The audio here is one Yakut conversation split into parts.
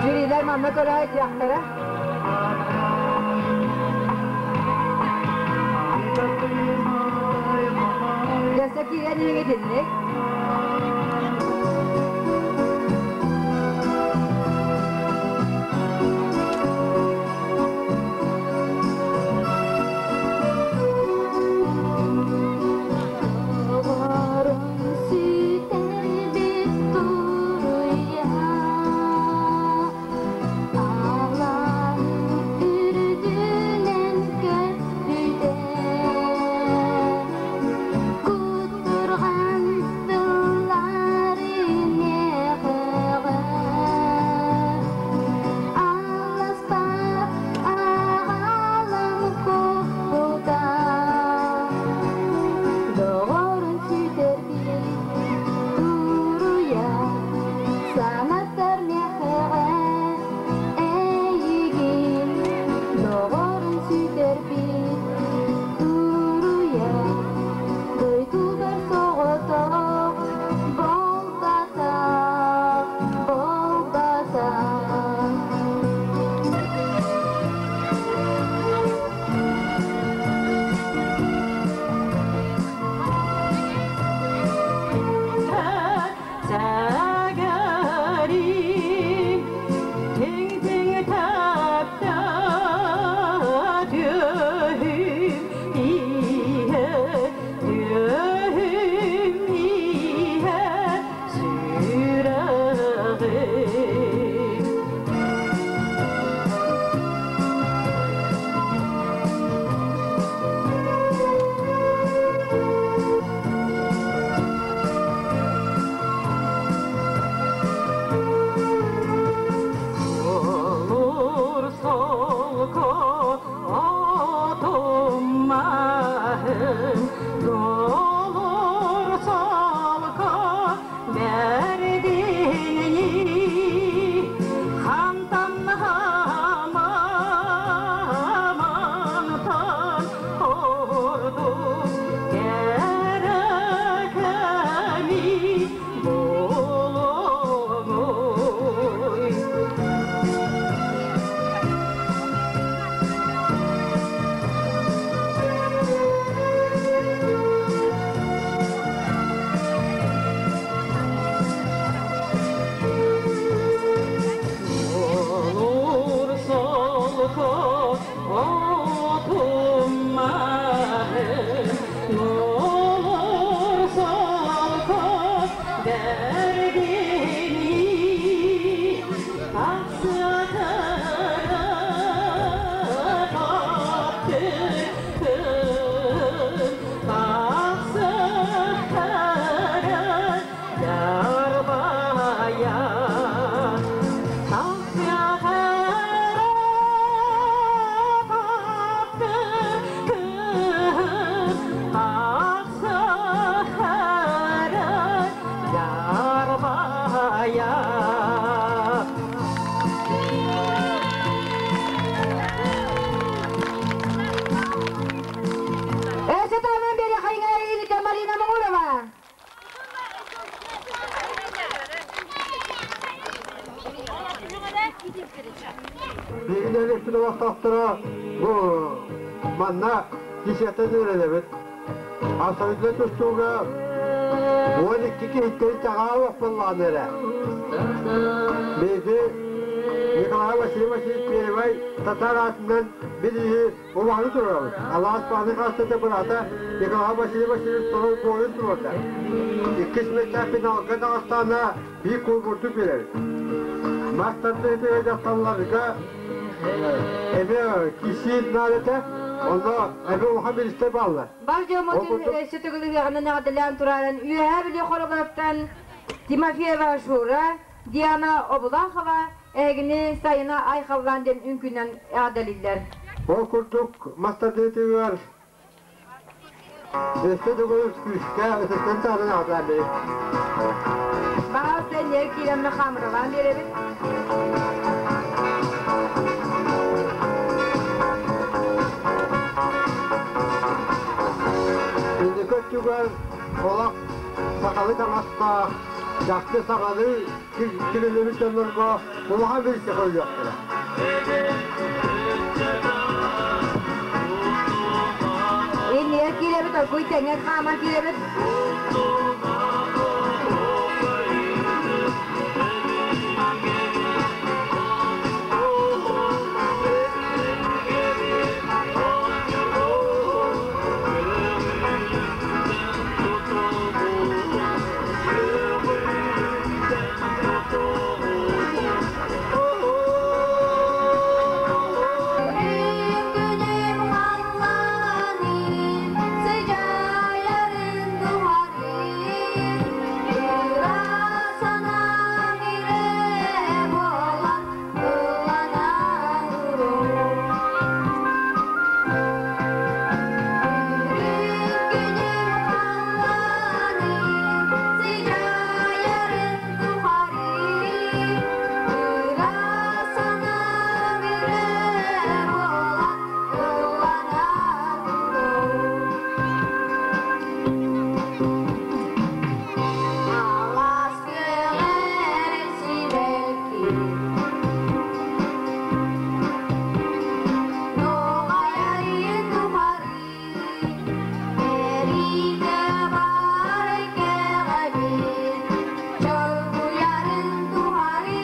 Жюрилер манна көрө Дьэсэ киирэн иһиҥитинник. Сүтэрбит туруйа Алаһын үрдүнэн көппүтэ Кутурҕан тылларын эҕэҕэ Аласпар аҕалан куппута Доҕорун сүтэрбит туруйа Санатар миэхэҕэ эйигин Доҕорун сүтэрбит туруйа Дойдубар соҕотох буолбатах, буолбатах. Эсэтаанан бери хайҥа Илика Марина Моңурова. Биһиги нэһилиэкпит олохтоохторо бу манна десятын үөрэнэбит. Абсолютно тустууга 12 киһиттэн чаҕаалах буоллаҕына эрэ. Биһиги Николай Васильевич Первый татар аатынан билиһи улааны турабыт. Алаас бааны хаастата быраата Николай Васильевич второй буойун туруорда. Иккис мэтчэ финалга таҕыстаана биир куурбурдук биэрэр. Мас тардыытыгар дьахталларга эмиэ кисиит наадата, онно эмиэ улахан биристэр бааллар. Бар дьоммутун өссө төгүл ыһыаҕынан эҕэрдэлээн турарын Үөһээ Бүлүү Хоролоруттан Тимофеева Шура, Диана Обулахова эһигини сайына айхаллаан диэн үҥкүүнэн эҕэрдэлииллэр. Ол курдук мас тардыытыгар өссө төгүл күүскэ ытыстан саҕалан аҕатаан бэйи. Баҕалта эмиэ киирэммэ хаамыралаан биэрэбит. Инники өттүгэр олох сахалыы таҥастаах, чахчы сахалыы кирилибит дьоннорго улахан бириискэ көрүлүөхтэрэ. Иннигэр киирэбит, оргуй тэҥҥэ хааман киирэбит. Күнүм халлааным, сыдьаайарын дуһарыы, ыра санаам ирэ буолан ылланан Күнүм халлааным, сыдьаайарын тухары, ыра санаам ирэ буолан ылланан Алаас күөҕэр сибэкки Нуоҕайарын тухары Эриитэ бар кэҕэбит Чоргуйарын тухары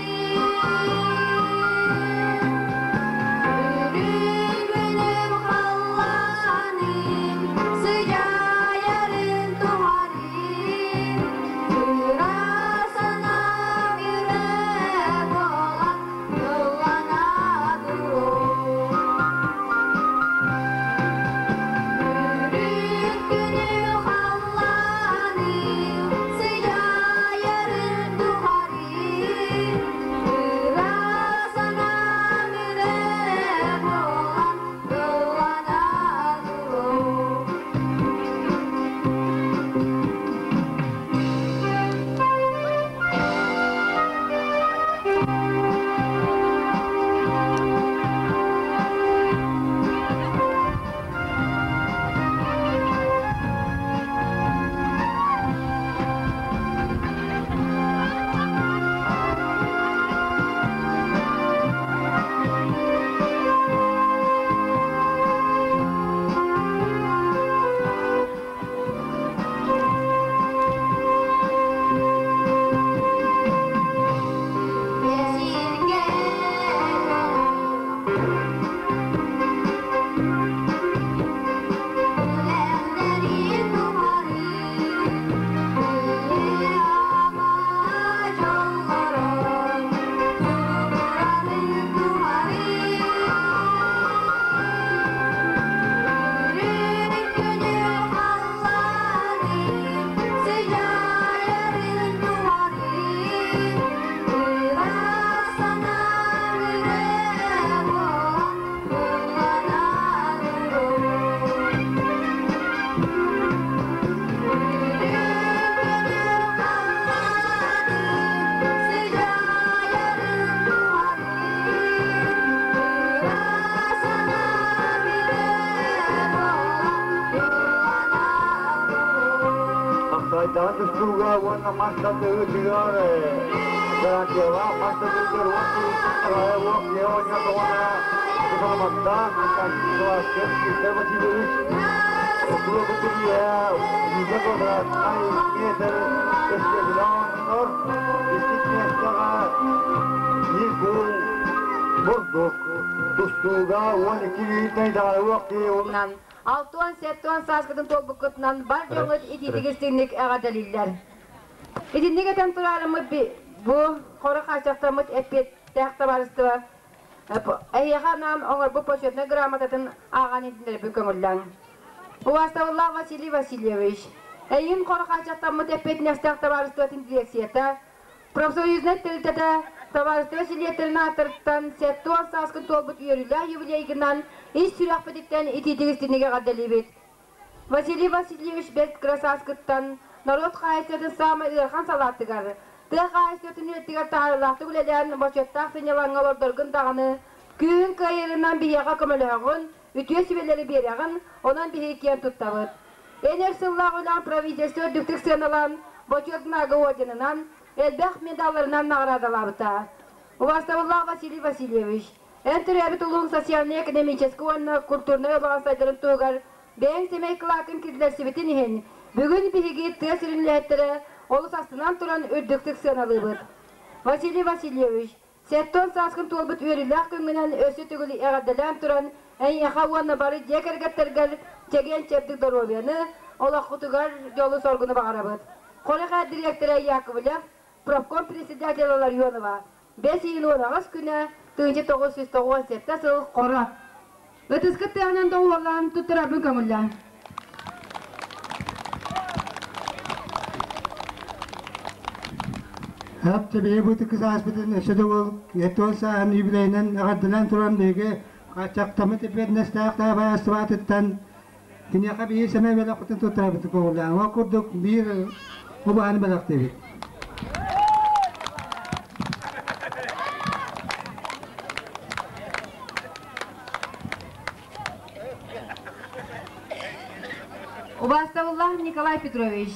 Үрүҥ халлааным Сыдьаайарын тухары Ыра санаам үрэ буолан ыллана туруо Үрүҥ халлааным сыдьаайарын тухары Ыра санаам үрэ буолан ыллана туруо Сиргэ Үлэхтэрин тухары Ама дьоллорун Туругурарын тухары Үрүҥ күнү халлааным Сыдьаайарын тухары Ыраас санаам үрэ буолан ыллана туруо Хапсайдаан тустууга уонна мас тардыһыытыгар гарантиялаах мас тардыытыгар уон сылыттан таҕайа уох киһи оонньоотоҕуна туталаматтаах Николаевскай Виктор Васильевич тула киһиэ Лиза квадратнай метр өстөбүлэ оонньонор. Иккис миэстэҕэ биир куул бурдук тустууга 12 бииртэн итэҕэйэ уох киһи 60-70 сааскытын туолбуккутунан бар дьоҥҥут итиитик-истиҥник эҕэрдэлииллэр. Итинник этэн турарыммыт бу хоро хааччахтаммыт эппиэттээх табаарыстыба эһиэхэ анаан оҥорбут почетнай грамотатын ааҕан иһитиннэрбит көҥүллээҥ. Убаастабыллаах Василий Васильевич, Эйигин хоро хааччахтаммыт эппиэтинэстээх табаарыстыбатын дирекцията, профсоюзнай тэрилтэтэ табаарыстыба чилиэттэрин ааттарыттан 70 сааскын туолбут үөрүүлээх юбилейгынан ис сүрэхпититтэн итиитик истиҥник эҕэрдэлиибит. Василий Васильевич бэрт кыра сааскыттан норуот хаһаайыстыбатын саамай ыарахан салаатыгар, тыа хаһаайыстыбатын үлэтигэр таһаарыылаахтык үлэлээн бочуоттаах сынньалаҥҥа олордоргун даҕаны, күүһүн кыайарынан биһиэхэ көмөлөһөҕүн, үтүө сүбэлэри биэрэҕин, онон биһиги киэн туттабыт. Эн өр сыллаах үлэҕин правительство үрдүктүк сыаналаан, Бочуот Знага орденынан, элбэх медалларынан наҕараадалаабыта. Убаастабыллаах Василий Васильевич, эн төрөөбүт улууһуҥ социальнай-экономическай уонна культурнай олоҕун сайдарын туһугар бэйэҥ сэмэй кылааккын киллэрсибитин иһин, бүгүн биһиги тыа сирин үлэһиттэрэ олус астынан туран үрдүктүк сыаналыыбыт. Василий Васильевич, 70 сааскын туолбут үөрүүлээх күҥҥүнэн өссө төгүл эҕэрдэлээн туран, эйиэхэ уонна бары дьиэ кэргэттэргэр чэгиэн-чэбдик доруобуйаны, олоххутугар дьолу-соргуну баҕарабыт. Хоро дириэктэрэ Яковлев, профком председателя Ларионова, бэс ыйын 18 күнэ, 1997 сыл Хоро. Ытыскыт тыаһынан доҕуһуоллаан туттарарбын көҥүллээн. Хап тэбиһи бу тыкыс ааспытын өссө да уол 70 сааһын юбилейынан эҕэрдэлээн туран биһиги хааччахтаммыт эппиэтинэстээх табаарыстыбатыттан киниэхэ биир сэмэй бэлэхпитин туттарабыт көҕүлээн. Ол курдук биир убаһаны бэлэхтиибит. Убаастабыллаах Николай Петрович,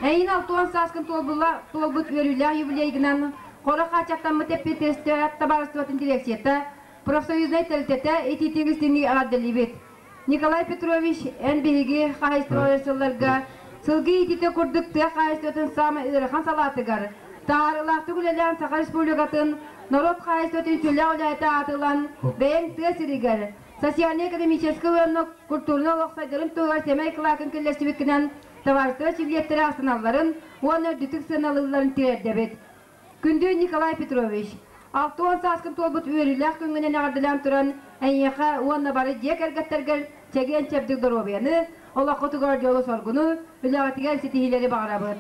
эйин 60 сааскын туолбут үөрүүлээх юбилейгынан Хоро хааччахтаммыт эппиэтинэстээх табаарыстыбатын дирекцията, профсоюзнай тэрилтэтэ итиитик истиҥник эҕэрдэлиибит. Николай Петрович, эн биһиги хаһаайыстыбалар сылларга сылгы иитиитэ курдук тыа хаһаайыстыбатын саамай ыарахан салаатыгар таһаарыылаахтык үлэлээн Саха Республикатын норуот хаһаайыстыбатын үтүөлээх үлэһитэ аатылан бэйэҥ тыа сиригэр социальнай-экономическай уонна культурнай олох сайдарын туһугар сэмэй кылаакын киллэрсибиккинэн табаарыстыба чилиэттэрэ астыналларын уонна үрдүктүк сыаналыылларын тириэрдэбит. Күндү Николай Петрович, 60 сааскын туолбут үөрүүлээх күҥҥүнэн эҕэрдэлээн туран, эйиэхэ уонна бары дьиэ кэргэттэргэр чэгиэн-чэбдик доруобуйаны, олоххутугар дьолу-соргуну, үлэҕитигэр ситиһиилэри баҕарабыт.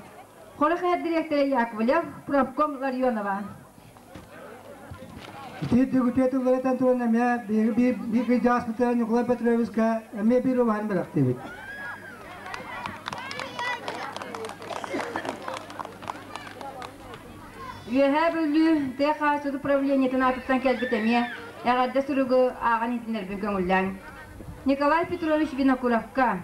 Хоро ХЭР дириэктэрэ Яковлев, профком Ларионова. Ити үтүө тыллары этэн туран эмиэ биһиги биир кырдьаҕаспытыгар Ньукулай Петровичка эмиэ биир убаһаны бэлэхтиибит. Үөһээ Бүлүү тыа хаһаайыстыбатын управлениетын аатыттан кэлбит эмиэ эҕэрдэ суругу ааҕан иһитиннэрбин көҥүллээҥ. Николай Петрович Винокуровка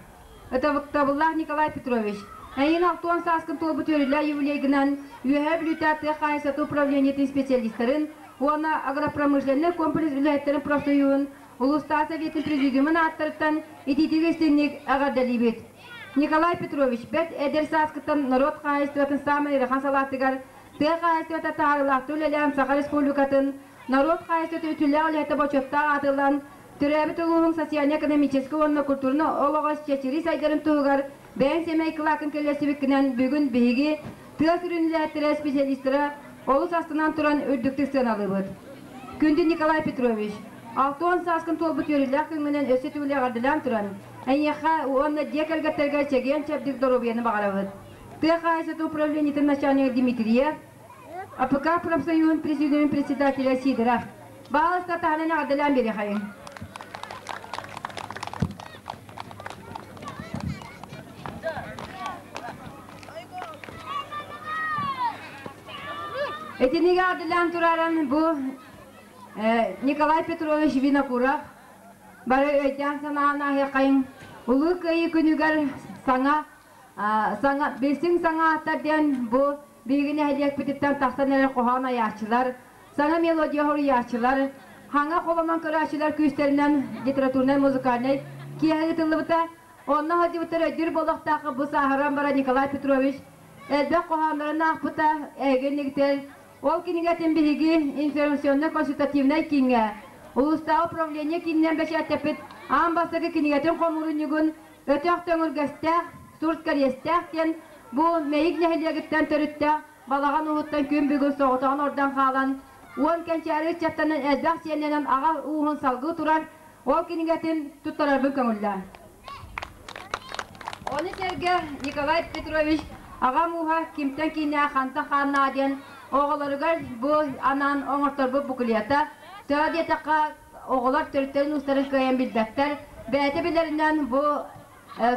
Ытабыктабыллаах Николай Петрович, эйигин 60 сааскын туолбут үөрүүлээх юбилейгынан Үөһээ Бүлүүтээҕи тыа хаһаайыстыбатын управлениетын специалистарын уонна агропромышленнай комплекс үлэһиттэрин профсоюһун улуустааҕы советын президиумун ааттарыттан итиитик истиҥник эҕэрдэлиибит. Николай Петрович бэрт эдэр сааскыттан норуот хаһаайыстыбатын саамай ыарахан салаатыгар тыа хаһаайыстыбата таһаарыылаахтык үлэлээн Саха Республикатын норуот хаһаайыстыбатын үтүөлээх үлэһитэ бочуоттаах ааты ылан, төрөөбүт улууһуҥ социально-экономическай уонна культурнай олоҕо чэчирии сайдарын туһугар бэйэҥ сэмэй кылааккын киллэрсибиккинэн бүгүн биһиги тыа сүрүн үлэһиттэрэ, специалистара олус астынан туран үрдүктүк сыаналыыбыт. Күндү Николай Петрович, 60 сааскын туолбут үөрүүлээх күҥҥүнэн өссө төгүл эҕэрдэлээн туран, эйиэхэ уонна дьиэ кэргэттэргэр чэгиэн-чэбдик доруобуйаны баҕарабыт. Тыа хаһаайыстыбатын управлениетын начальнига Дмитриев, АПК профсоюһун президиумун председателя Сидоров. Баҕалыста таһынан эҕэрдэлээн биэриэхэйиҥ. Итинигэ эҕэрдэлээн тураран бу Николай Петрович Винокуров бары өйдөөн-санаан ааһыаххайыҥ. Улуу Кыайыы күнүгэр саҥа саҥа билсиҥ саҥа ааттар диэн бу биһиги нэһилиэкпититтэн тахсан эрэр хоһоон айааччылар, саҥа мелодия хоруйааччылар, хаҥа холонон көрөөччүлэр күүстэринэн литературнай музыкальнай киэһэ ыытыллыбыта. Онно сылдьыбыттар өйдүүр буолуохтаах бу сааһыран баран Николай Петрович элбэх хоһооннорун аахпыта, эһиги Ол кинигэтин биһиги информационнай-консультативнай кииҥҥэ улуустааҕы управление киининэн бэчээттэппит аан бастакы кинигэтин хомуурунньугун Өтөх төҥүргэстээх, сурт кэриэстээх диэн бу Мэйик нэһилиэгиттэн төрүттээх балаҕан ууһуттан күн бүгүн соҕотоҕун ордон хаалан, уон кэнчээри ыччаттанан элбэх сиэннэнэн аҕа ууһун салгыы турар ол кинигэтин туттарарбын көҥүллээ. Ону сэргэ Николай Петрович аҕам ууһа кимтэн кииннээх хантан хааннаа диэн оҕолоругар бу анаан оҥорторбут буклета. Төһө диэтэххэ, оҕолор төрүттэрин уустарын кыайан билбэттэр. Бэйэтэ билэринэн бу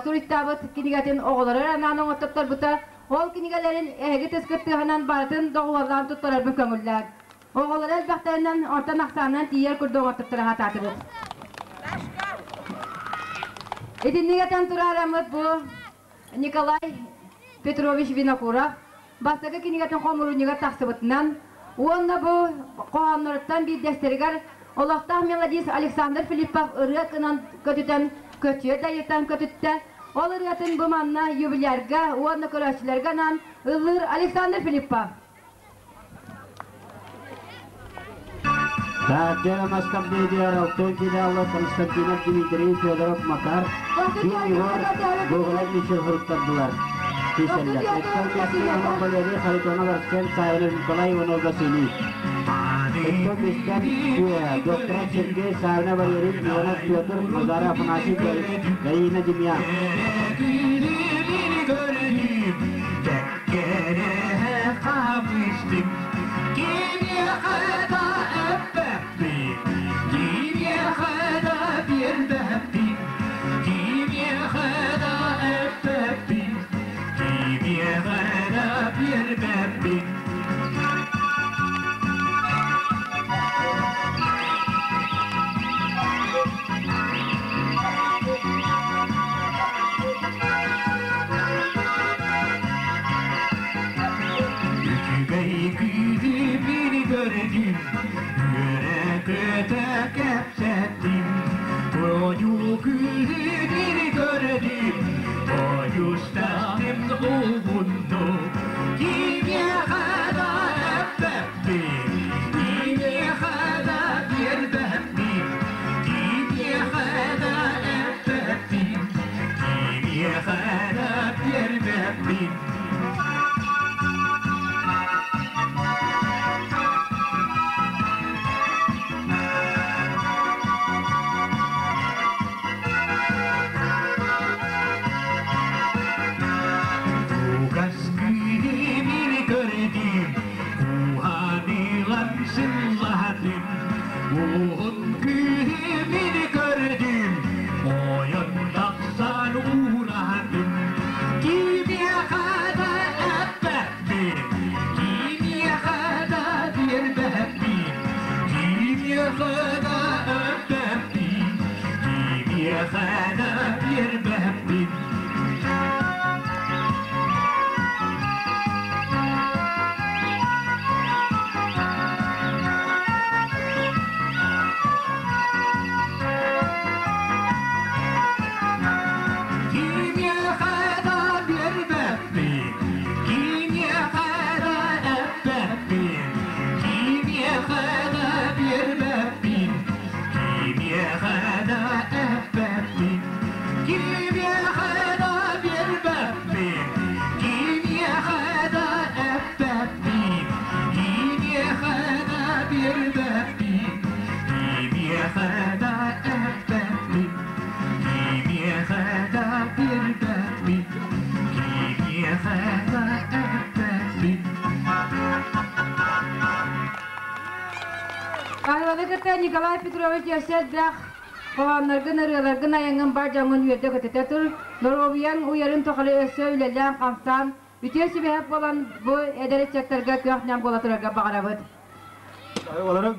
суруйтаабыт кинигэтин оҕолоругар анаан оҥортотторбута. Ол кинигэлэрин эһиги тыскыт тыаһынан барытын доҕуһуоллаан туттарарбын көҥүллээн. Оҕолоро элбэхтэринэн онтон ахсаанынан тиийэр курдук оҥортуттара сатаатыбыт. Итинник этэн тураараммыт бу Николай Петрович Винокуров бастакы кинигэтин хомуруунньугар тахсыбытынан уонна бу хоһоонноруттан биирдэстэригэр олохтоох мелодист Александр Филиппов ырыа гынан көтүтэн көчүө дайытан көтүттэ. Ол ырыатын бу манна юбилярга уонна көрөөччүлэргэ анаан ыллыыр Александр Филиппов. Таһырдьа Москве Алтын филиалы Константинов Дмитрий Федоров Макар, Ким Егор Гоголев Мишел суруттардылар. Киселлэр. Эттон Бестен Валерий Харитонов Арсен Савинов Николай Иванов Василий. Эттон Бестен доктора Сергей Савина Валерий Иванов Петр Назаров Афанасий Галина Демьян. Үчүгэй күүһү били көрдүм, үөрэ-көтө кэпсэттим. Ойуу күүһү били көрдүм, ойустастым угунну. Кимиэхэ да эппэппин, кимиэхэ да биэрбэппин, кимиэхэ да эппэппин, кимиэхэ да биэрбэппин. Кугас күүһү көрдүм, куһаныылан сыллаһатым. Уһун күүһү көрдүм, ойон тахсан уураһатым. Кимиэхэ да эппэппин, кимиэхэ да биэрбэппин, кимиэхэ да эппэппин, кимиэхэ да биэрбэппин. Кимиэхэ да биэрбэппин, кимиэхэ да эппэппин, кимиэхэ да биэрбэппин, кимиэхэ да эппэппин, кимиэхэ да биэрбэппин, кимиэхэ да эппэппин, кимиэхэ да биэрбэппин, кимиэхэ да эппэппин, кимиэхэ да биэрбэппин, кимиэхэ да эппэппин. Аһыланы кытта Николай Петрович өссө элбэх хоһоонноргун, ырыаларгын айаҥҥын бар дьоҥҥун үөрдэ көтүтэ тур. Доруобуйаҥ уйарын тухары өссө үлэлээн-хамсаан, үтүө сүбэһит буолан бу эдэр ыччаттарга көх-нэм буола турарга баҕарабыт. Олору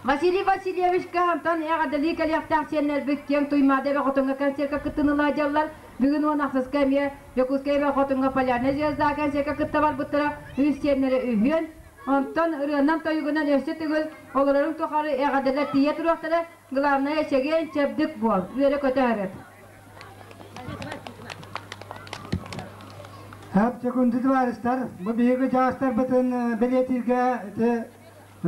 Василий Васильевичка онтон эҕэрдэлии кэлиэхтээх сиэннэрбит киэҥ Туймаада эбэ хотуҥҥа концертка кыттыныла дьаллар. Бүгүн уон ахсыска эмиэ Дьокуускай эбэ хотуҥҥа Полярная звезда концертка кытта барбыттара үс сиэннэрэ үһүөн. Онтон ырыанан тойугунан өссө төгүл олорорун тухары эҕэрдэлэр тиийэ туруохтара. Главное, чэгиэн чэбдик буол, үөрэ-көтө сырыт. Хап күндү товарищтар, бу биһиги дьаастарбытын бэлиэтииргэ ити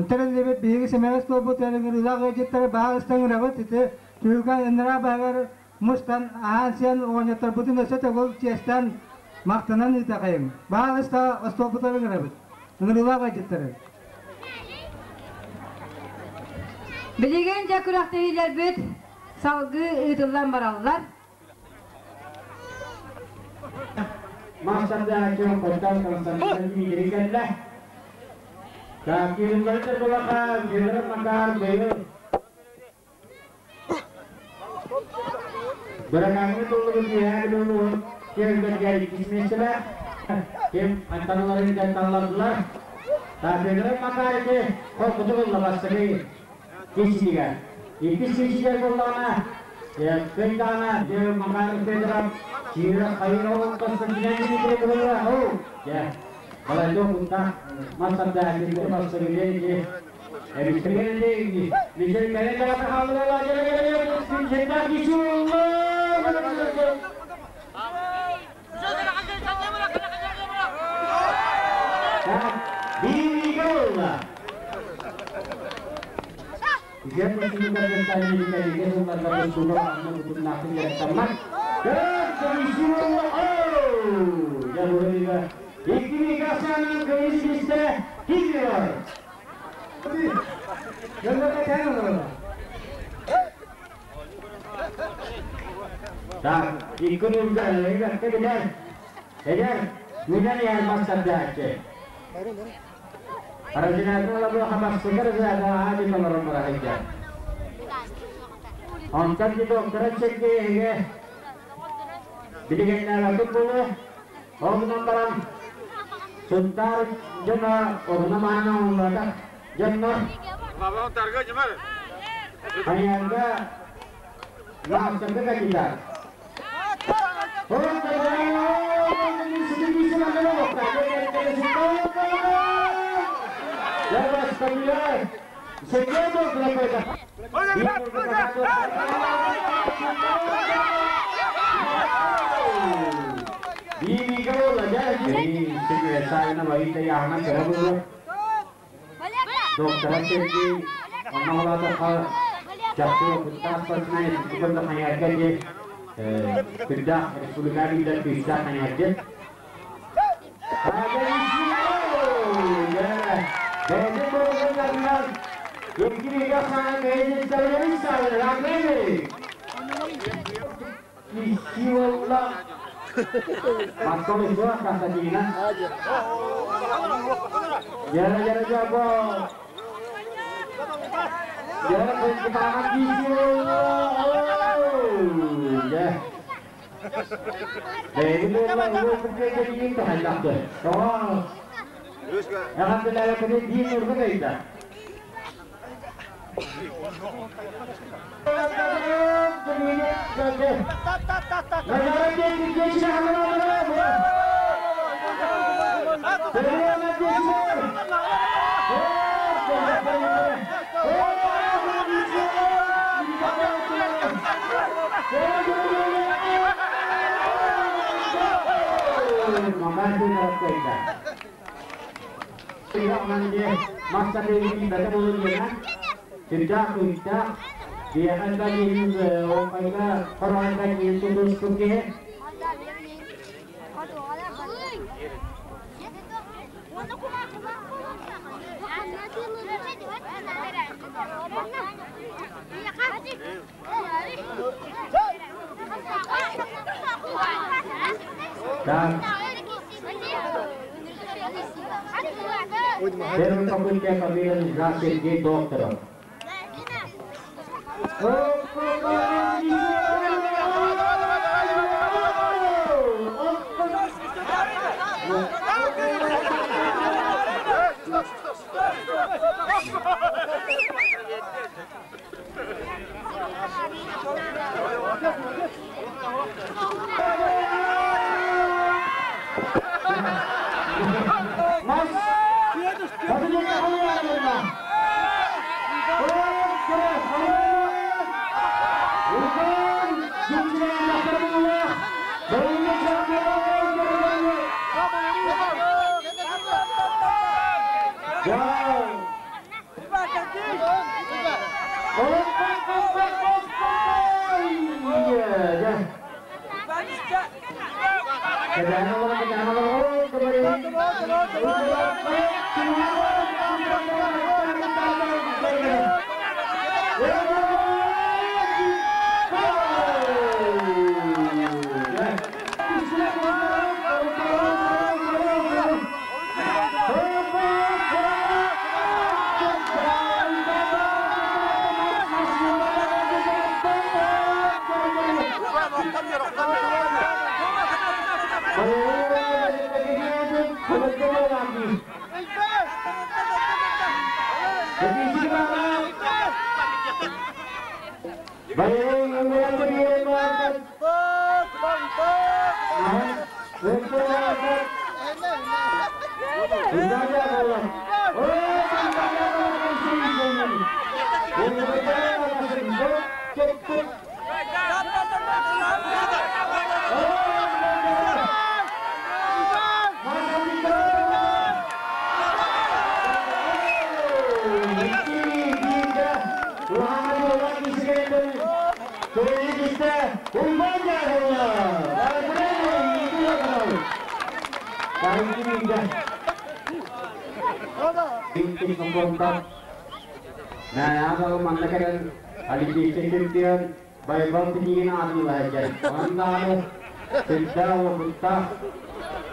тэриллибит биһиги сэмэҕис буолбут ыҥырыылаах ыалдьыттары баһаалыста ыҥырабыт. Ити түһүлгэ ыныраа баһыгар мустан аһаан сиэн оҕонньотторбутун өссө төгүл чиэстэн махтанан ыытахайым. Баһаалыста остуолбутугар ыҥырабыт. Ыҥырыылаах ыалдьыттары. Билигин дьэ күрэхтэһиилэрбит салгыы ыытыллан бараллар. Мастарда Контан Константин Дмитрий кэллэ. Кириллер булаха Федор Макар быйыл Быракааҥҥы туллубут үөһээ Бүлүү киэргэтигэр иккис миэстэлээх. Ким антаналарын дьанталлардылар. Федор Макар ити холкутук ылла бастакы киһисигэр. Иккис киһисигэр буоллаҕына, кыйдаана Макар Федоров Кира Хайрова Константин Дмитрий кылыла. Оу, дьэ. Балайдо кунта мастарда кирбе бастагы Эбиттергенде Мишел кэлэн даҕата хаалла жара жара жара кишулла. Биги Ген Так, икки билер. Эгер, мүнен яр мастардачы. Арajinatın лабы хамасыгар зада ади толорон барахайда. Онтан ди доктора чекке билигеннер атып болу. Оғынан барам. Сунтар жана оғына маана оллада. Жанна. Хаянга Мастарга кадилар. Jara-jara jago. Jara ketangan Oh, ya. Alhamdulillah kene din urga Tidak, dia akan bagi orang bagi terus ke. Dan Первый попытка победы за Сергей Докторов. Байбал тиһигин аатылаайдьар. Ондааны сирдээх уопуттаах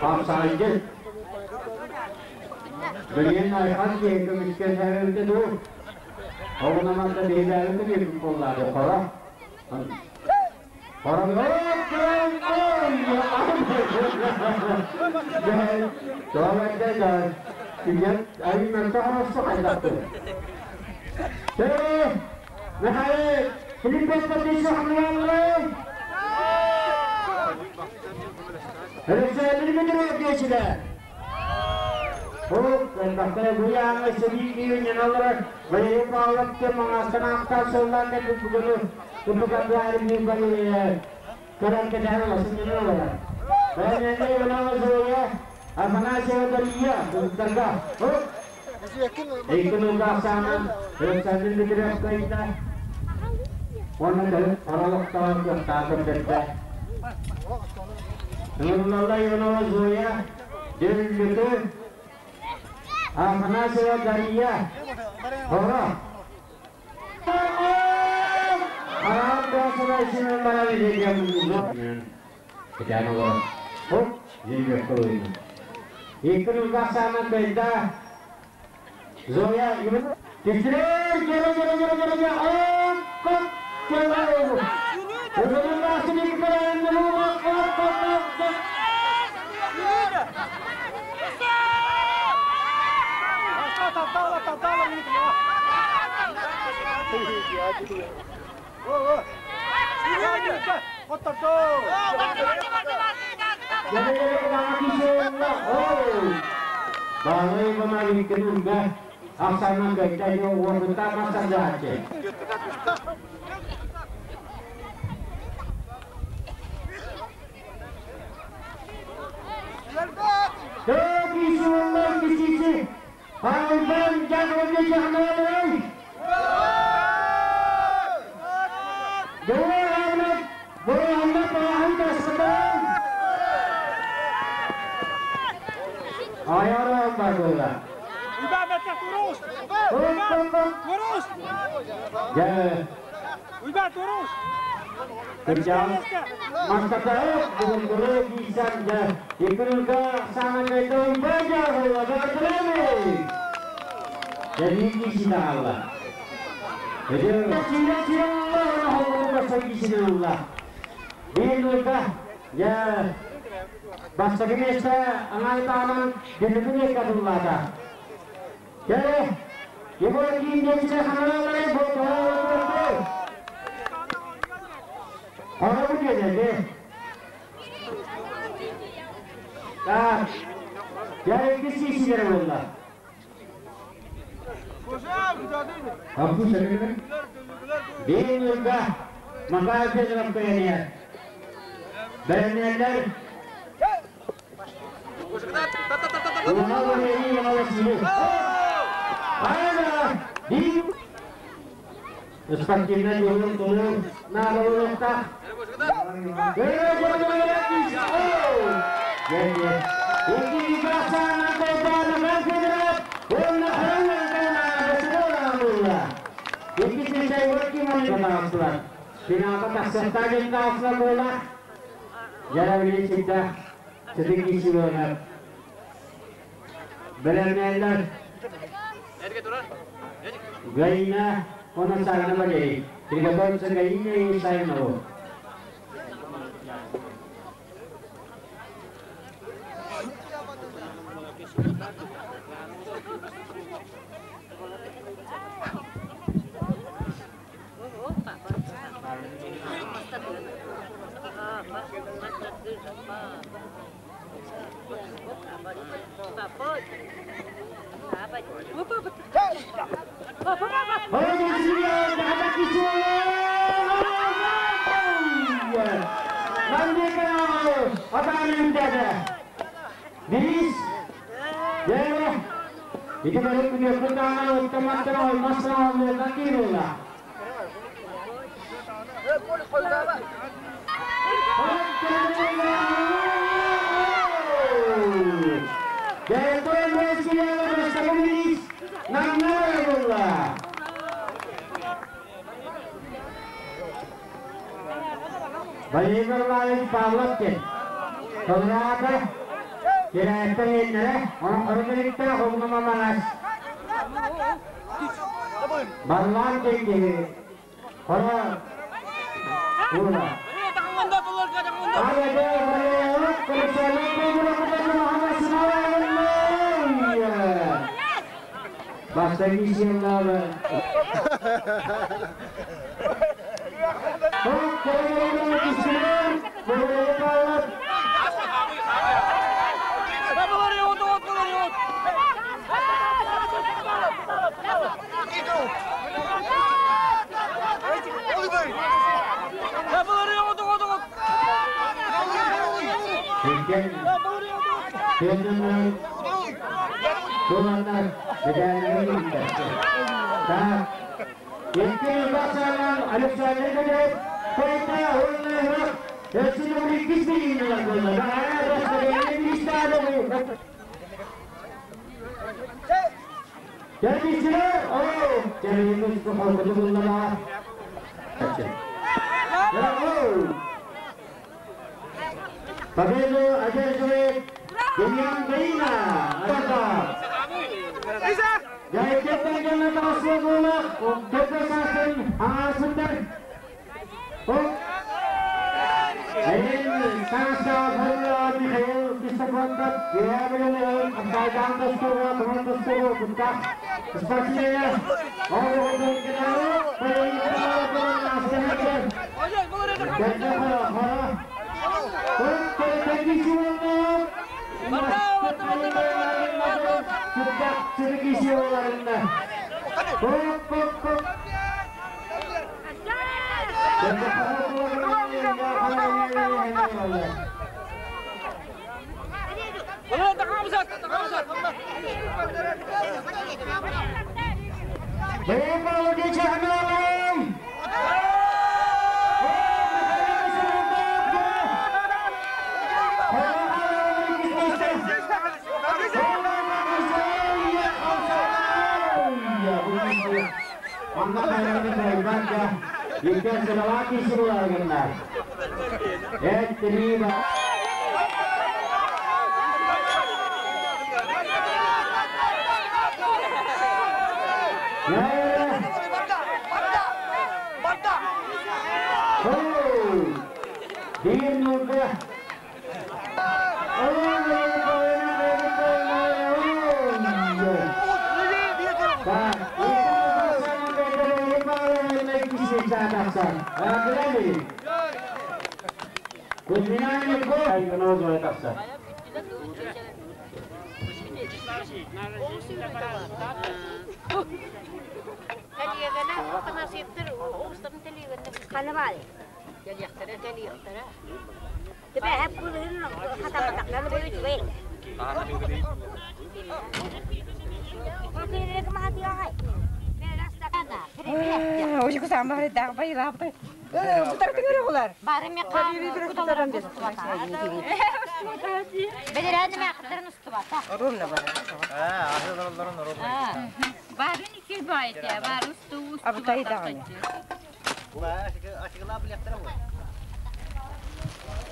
хапсаҕайдьыт. Билигин айхан киһи көмүскэсээбитэ дуу? Оҕунаманта биһилээбитэ биирбит буоллаады хоро. Хоро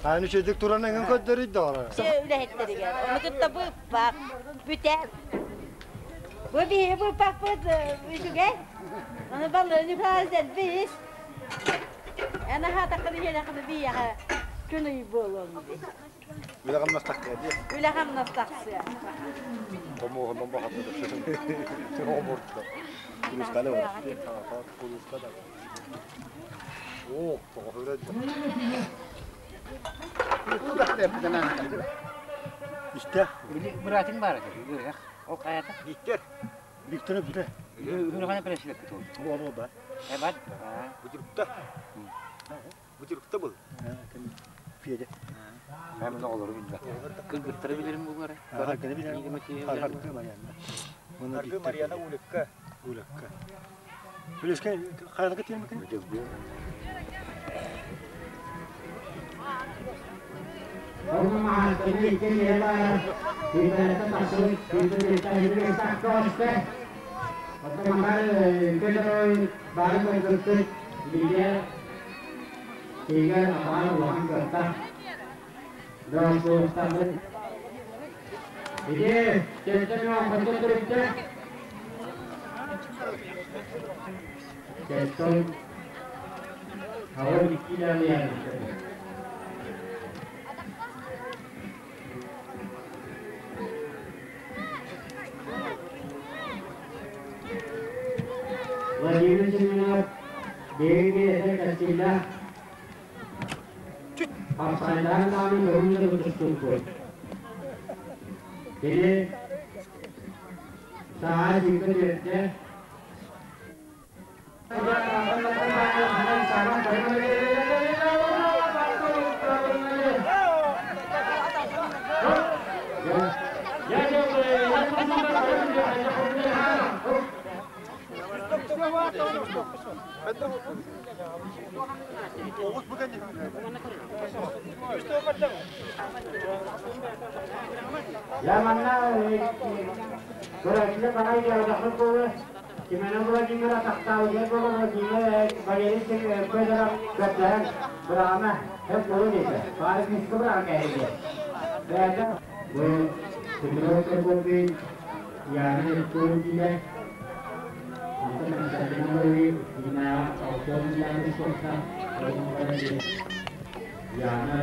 Аны чөйдік туран әңін көддөрүй дағара. Үлэһиттеригэр. Ону кытта быыппах бүтэ. Бу биһи быыппахпыт үчүгэй. Аны баллыны хаазел бис. Ана хатакын иһэлэхин бияха күн ый буолуон ди. Үлэҕэмнастахтыа дии. Үлэҕэмнастахсыа. Хомуоһунан бахатты. Хомурта. Кулусканы бар. Кулуска да. О, тоҕо Истэ. Быраатыҥ баар этэ, үөрэх. Ол хайата? Виктор. Виктор бүтэ. Үһүнү пресилеп бит ол. Ол ба. Эбат. Бутурукта. Бутурукта был. Феде. Мен оҕолору билбэт. Кыргыттары билэрим булгары. Харганы билэрим. Харгы Марьяна. Харгы Марьяна Улыкка. Улыкка. Билескен хайалыгы тиэмэкен? Владимир Семенов, Девять Кастилья, Апсайдан нами көрүнү tutuşturdu. Biri sağa dikkat etti. Ya manna көрөчүлө барай жаудахы болы Кимене Владимир Атахтау ден болы Владимир Валерий Федоров көптөрөн бұрама хеп болу дейді. Бары күшкі бұра кәйді. Бәді бұл Петров Прокопий яғни Туркия Яна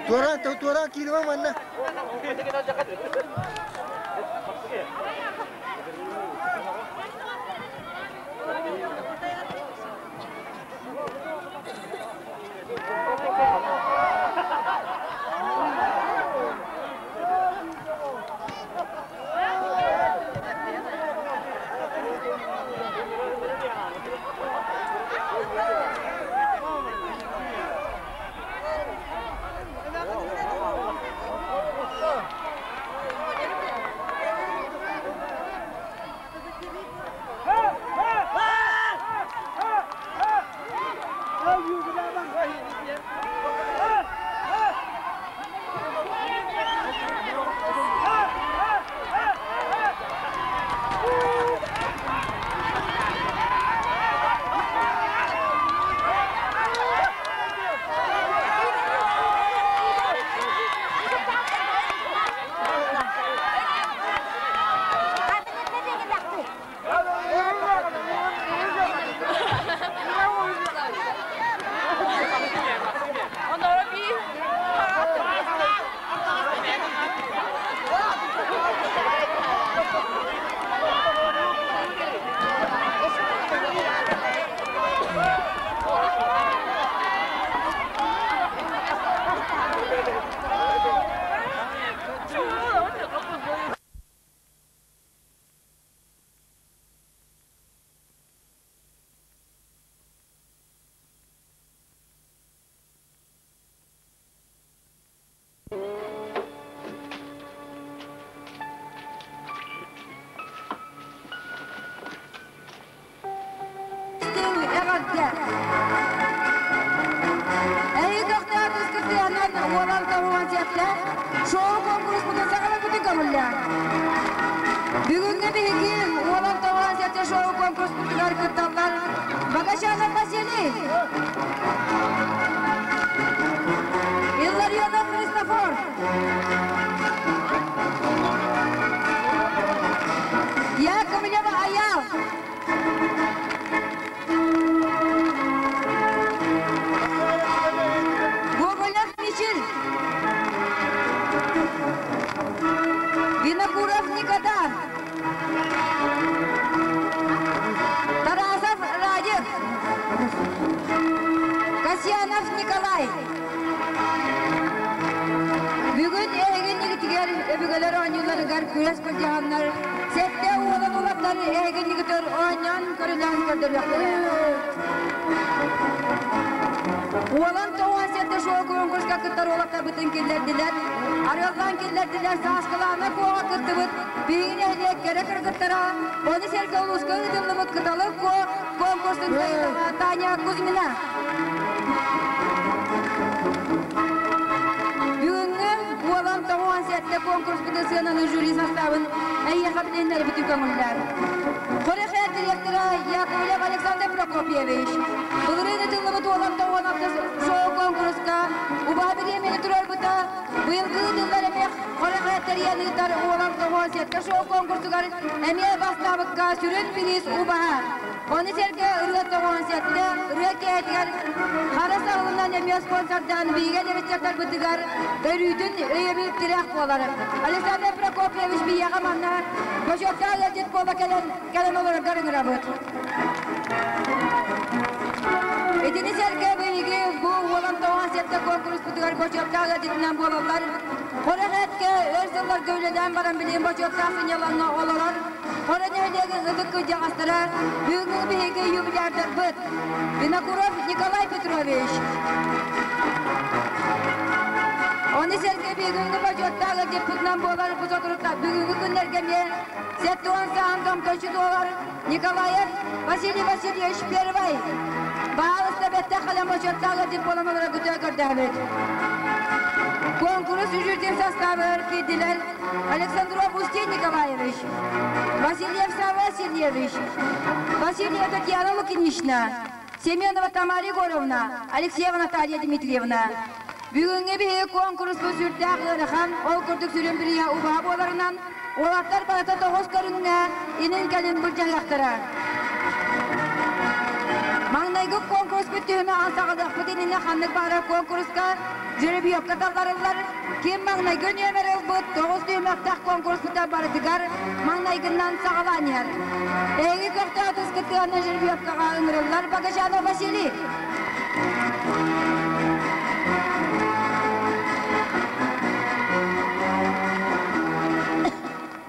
Тура, тура, килма манна. 7 шоу-конкурспутун саҕаларбытын көҥүллээн. Бүгүҥҥү биһиги Уолан тоҕоон сэтэ шоу-конкурспутугар кытталлар Багашанов Василий, Илларионов Христофор, Яковлева Аял, Гоголев Мичил, Винокуров Никодан, Тарасов Радик, Касьянов Николай. Бүгүн эһигин нигитигэр өбүгэлэр оонньууларыгар күрэс былдьаһаннар сэттэ уолан улаттар эһигин нигитер оонньоон көрүлээн көрдөрүөхтэрэ. Уолан тоҕуон сэттэ шоу конкурска кыттар уолаттарбытын киллэрдилэр. Арыаллаан киллэрдилэр Сааскылаана Куоҕа кыттыбыт биһиги нэһилиэк кэрэ кыргыттара, ону сэргэ улууска ыытыллыбыт Кыталык Куо конкурсун кыайыылааҕа Таня Кузьмина. Бүгүҥҥү Уолан 97 конкурспутун сыананы жюри составын эйиэхэ билиһиннэрбитин көҥүллээр. Хорехе директора Яковлев Александр Прокопьевич. Былырыын ытыллыбыт Уолан 96 шоу-конкурска убаһа бириэмийэни турарбыта быйылгы ыытыллар эмиэ Хорехе тэрийэн ыытар Уолан 97 шоу-конкурсугар эмиэ бастаабыкка сүрүн бириис убаһа. Ону сэргэ ырыа 97 ырыа киэһэтигэр хара саҕалынан эмиэ спонсордаан биһиги эдэрчаттарбытыгар өрүүтүн өйөбүл тирэх буолар. Александр Прокопьевич биһиэхэ манна бочуоттаах ыалдьыт буола кэлэн кэлэн олороргор ыҥырабыт. Итини сэргэ биһиги бу Уолан 97 куонкуруспутугар бочуоттаах ыалдьытынан буолаллар. Хорох эткэ өр сылларга үлэлээн баран билигин бочуоттаах сынньалаҥҥа олорор Хоро нэһилиэгин ытык кырдьаҕастара, бүгүҥҥү биһиги юбилярдарбыт Винокуров Николай Петрович. Ону сэргэ бүгүҥҥү бочуоттаах ыалдьыппытынан буолар бу соторута бүгүҥҥү күннэргэ эмиэ 70 сааһын томточу туолар Николаев Василий Васильевич Первый. Баһаалыста бэттэх кэлэн бочуоттаах ыалдьыт буолан олоро күтэ көрдөһөбүт. Куонкурус үжүрдүн составыгар киирдилэр Александров Устин Николаевич, Васильев Савва Васильевич, Васильева Татьяна Лукинична, Семенова Тамара Егоровна, Алексеева Наталья Дмитриевна. Бүгүҥҥү биһиги куонкуруспут сүрдээх ыарахан, ол курдук сүрүн бирийэ убаһа буоларынан, уолаттар барыта тоҕус көрүҥҥэ инин-кэлин былдьаһыахтара. Маҥнайгы куонкуруспут түһүмэҕин саҕалыахпыт иннинэ ханнык баҕарар куонкуруска жеребьевка талларыллар. Ким маҥнайгы нүөмэри ылбыт тоҕус түһүмэхтээх куонкуруспута барытыгар маҥнайгынан саҕалаан иһэр. Эһиги көхтөөх кыттыганы жеребьевкаҕа ыҥырыллар Багажанов Василий.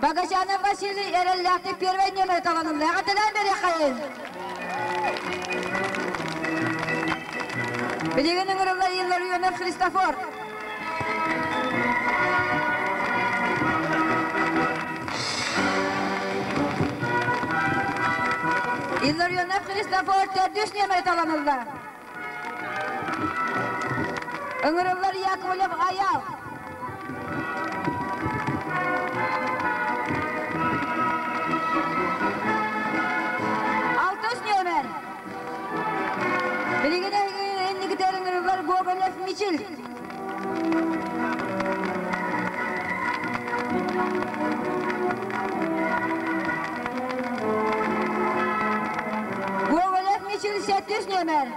Багажанов Василий эрэллээхтик первый нүөмэри таланылла. Эҕэрдэлээн бэриэххэйин! Билигин ыҥырыллар Илларионов Христофор. Илларионов Христофор төрдүс нүөмэри таланылла. Ыҥырыллар Яковлев Аял. Алтыс нүөмэр. Билигин инникитер ыҥырыллар Гоголев Мичил. Гоголев Мичил сэттис нүөмэр.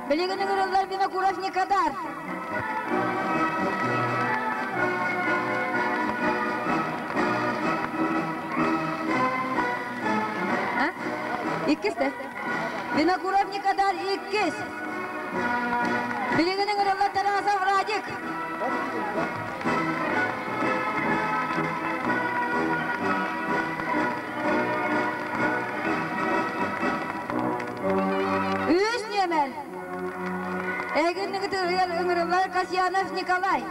Билигин ыҥырыллар Винокуров Никодар. Иккис да? Винокуров Никодар иккис. Билигин ыҥырыллар Тарасов Радик. Үс нүөмэр. Эһигинниги ыҥырыллар Касьянов Николай.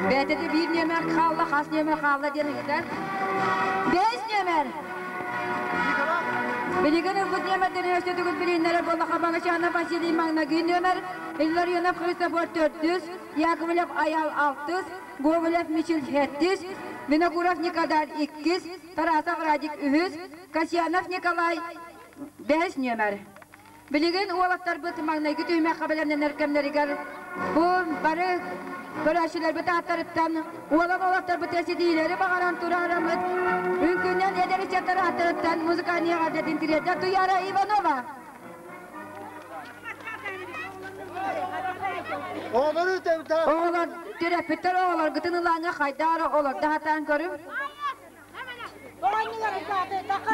Бэйэтэ биир нүөмэр хаалла, хас нүөмэр хаалла диэн ыйытар. Бэс нүөмэр. Билигин ылбыт нүөмэрдэрин өссө төгүл билиһиннэрэр буоллахха Багачанов Василий маҥнайгы нүөмэр, Илларионов Христофор төрдүс, Яковлев Айаал алтыс, Гоголев Мичил сэттис, Винокуров Николай иккис, Тарасов Радик үһүс, Касьянов Николай бэһис нүөмэр. Билигин уолаттарбыт маҥнайгы түһүмэххэ бэлэмнэнэр кэмнэригэр бу бары көрөөччүлэрбит ааттарыттан уолан уолаттарбыт ситиһиилэри баҕаран турараммыт үҥкүүнэн эдэр ыччаттар ааттарыттан музыкальный эҕэрдэтин тириэрдэр Туяра Иванова. Оҕолор төрөппүттэр оҕолоргутун ылааҥҥа хайдах эрэ олордо сатаан көрүҥ.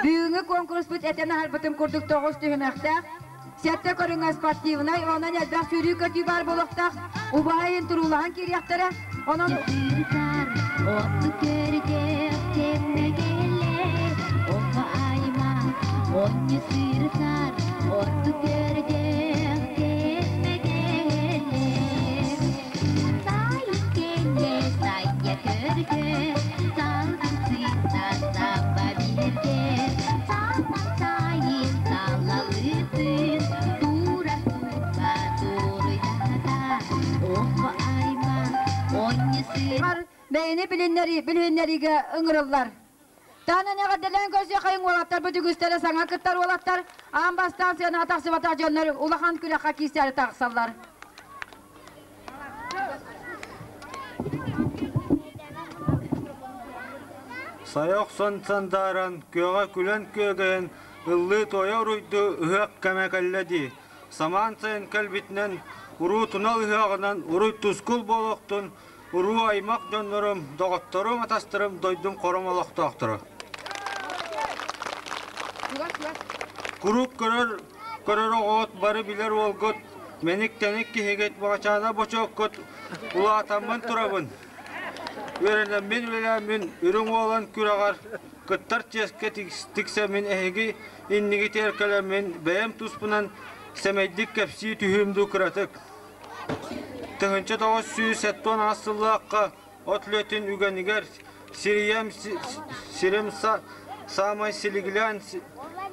Бүгүҥҥү куонкуруспут этэн аһарбытым курдук тоҕус түһүмэхтээх. Сэттэ көрүҥэ спортивнай, онон элбэх сүүрүү-көтүү баар буолуохтаах. Убаһа иһин туруулаһан киириэхтэрэ. Онон Бэйэни билиннэриигэ ыҥырыллар. Таанан эҕэрдэлээн көрсүөххэйиҥ уолаттарбыт үгүстэрэ саҥа кыттар уолаттар аан бастаан сыанаҕа тахсыбатах дьоннор улахан күрэххэ киирсээри тахсаллар. Сайа охсон сандааран, күөҕэ күлэн күөгэйэн, ыллыы-туойа уруйду ыһыах кэмэ кэллэ дии. Самаан сайын кэлбитинэн, уруу тунал ыһыаҕынан уруй тускул буолуохтун, уруу аймах дьоннорум, доҕотторум, атастарым, дойдум хором олохтоохторо. Куруук көрөр, көрөр оҕоҕут бары билэр уолгут, мэник-тэник киһигит, баҕачаана бочуоккут, улаатаммын турабын. Үөрэнэммин үлэлээммин үрүҥ уолан күрэҕэр кыттар чиэскэ тиксэммин эһиги иннигитигэр кэлэммин бэйэм туспунан сэмэйдик кэпсии түһүүм дуу кыратык. 1978 сыллаахха от үлэтин үгэнигэр сирийэм сирим саамай силигилээн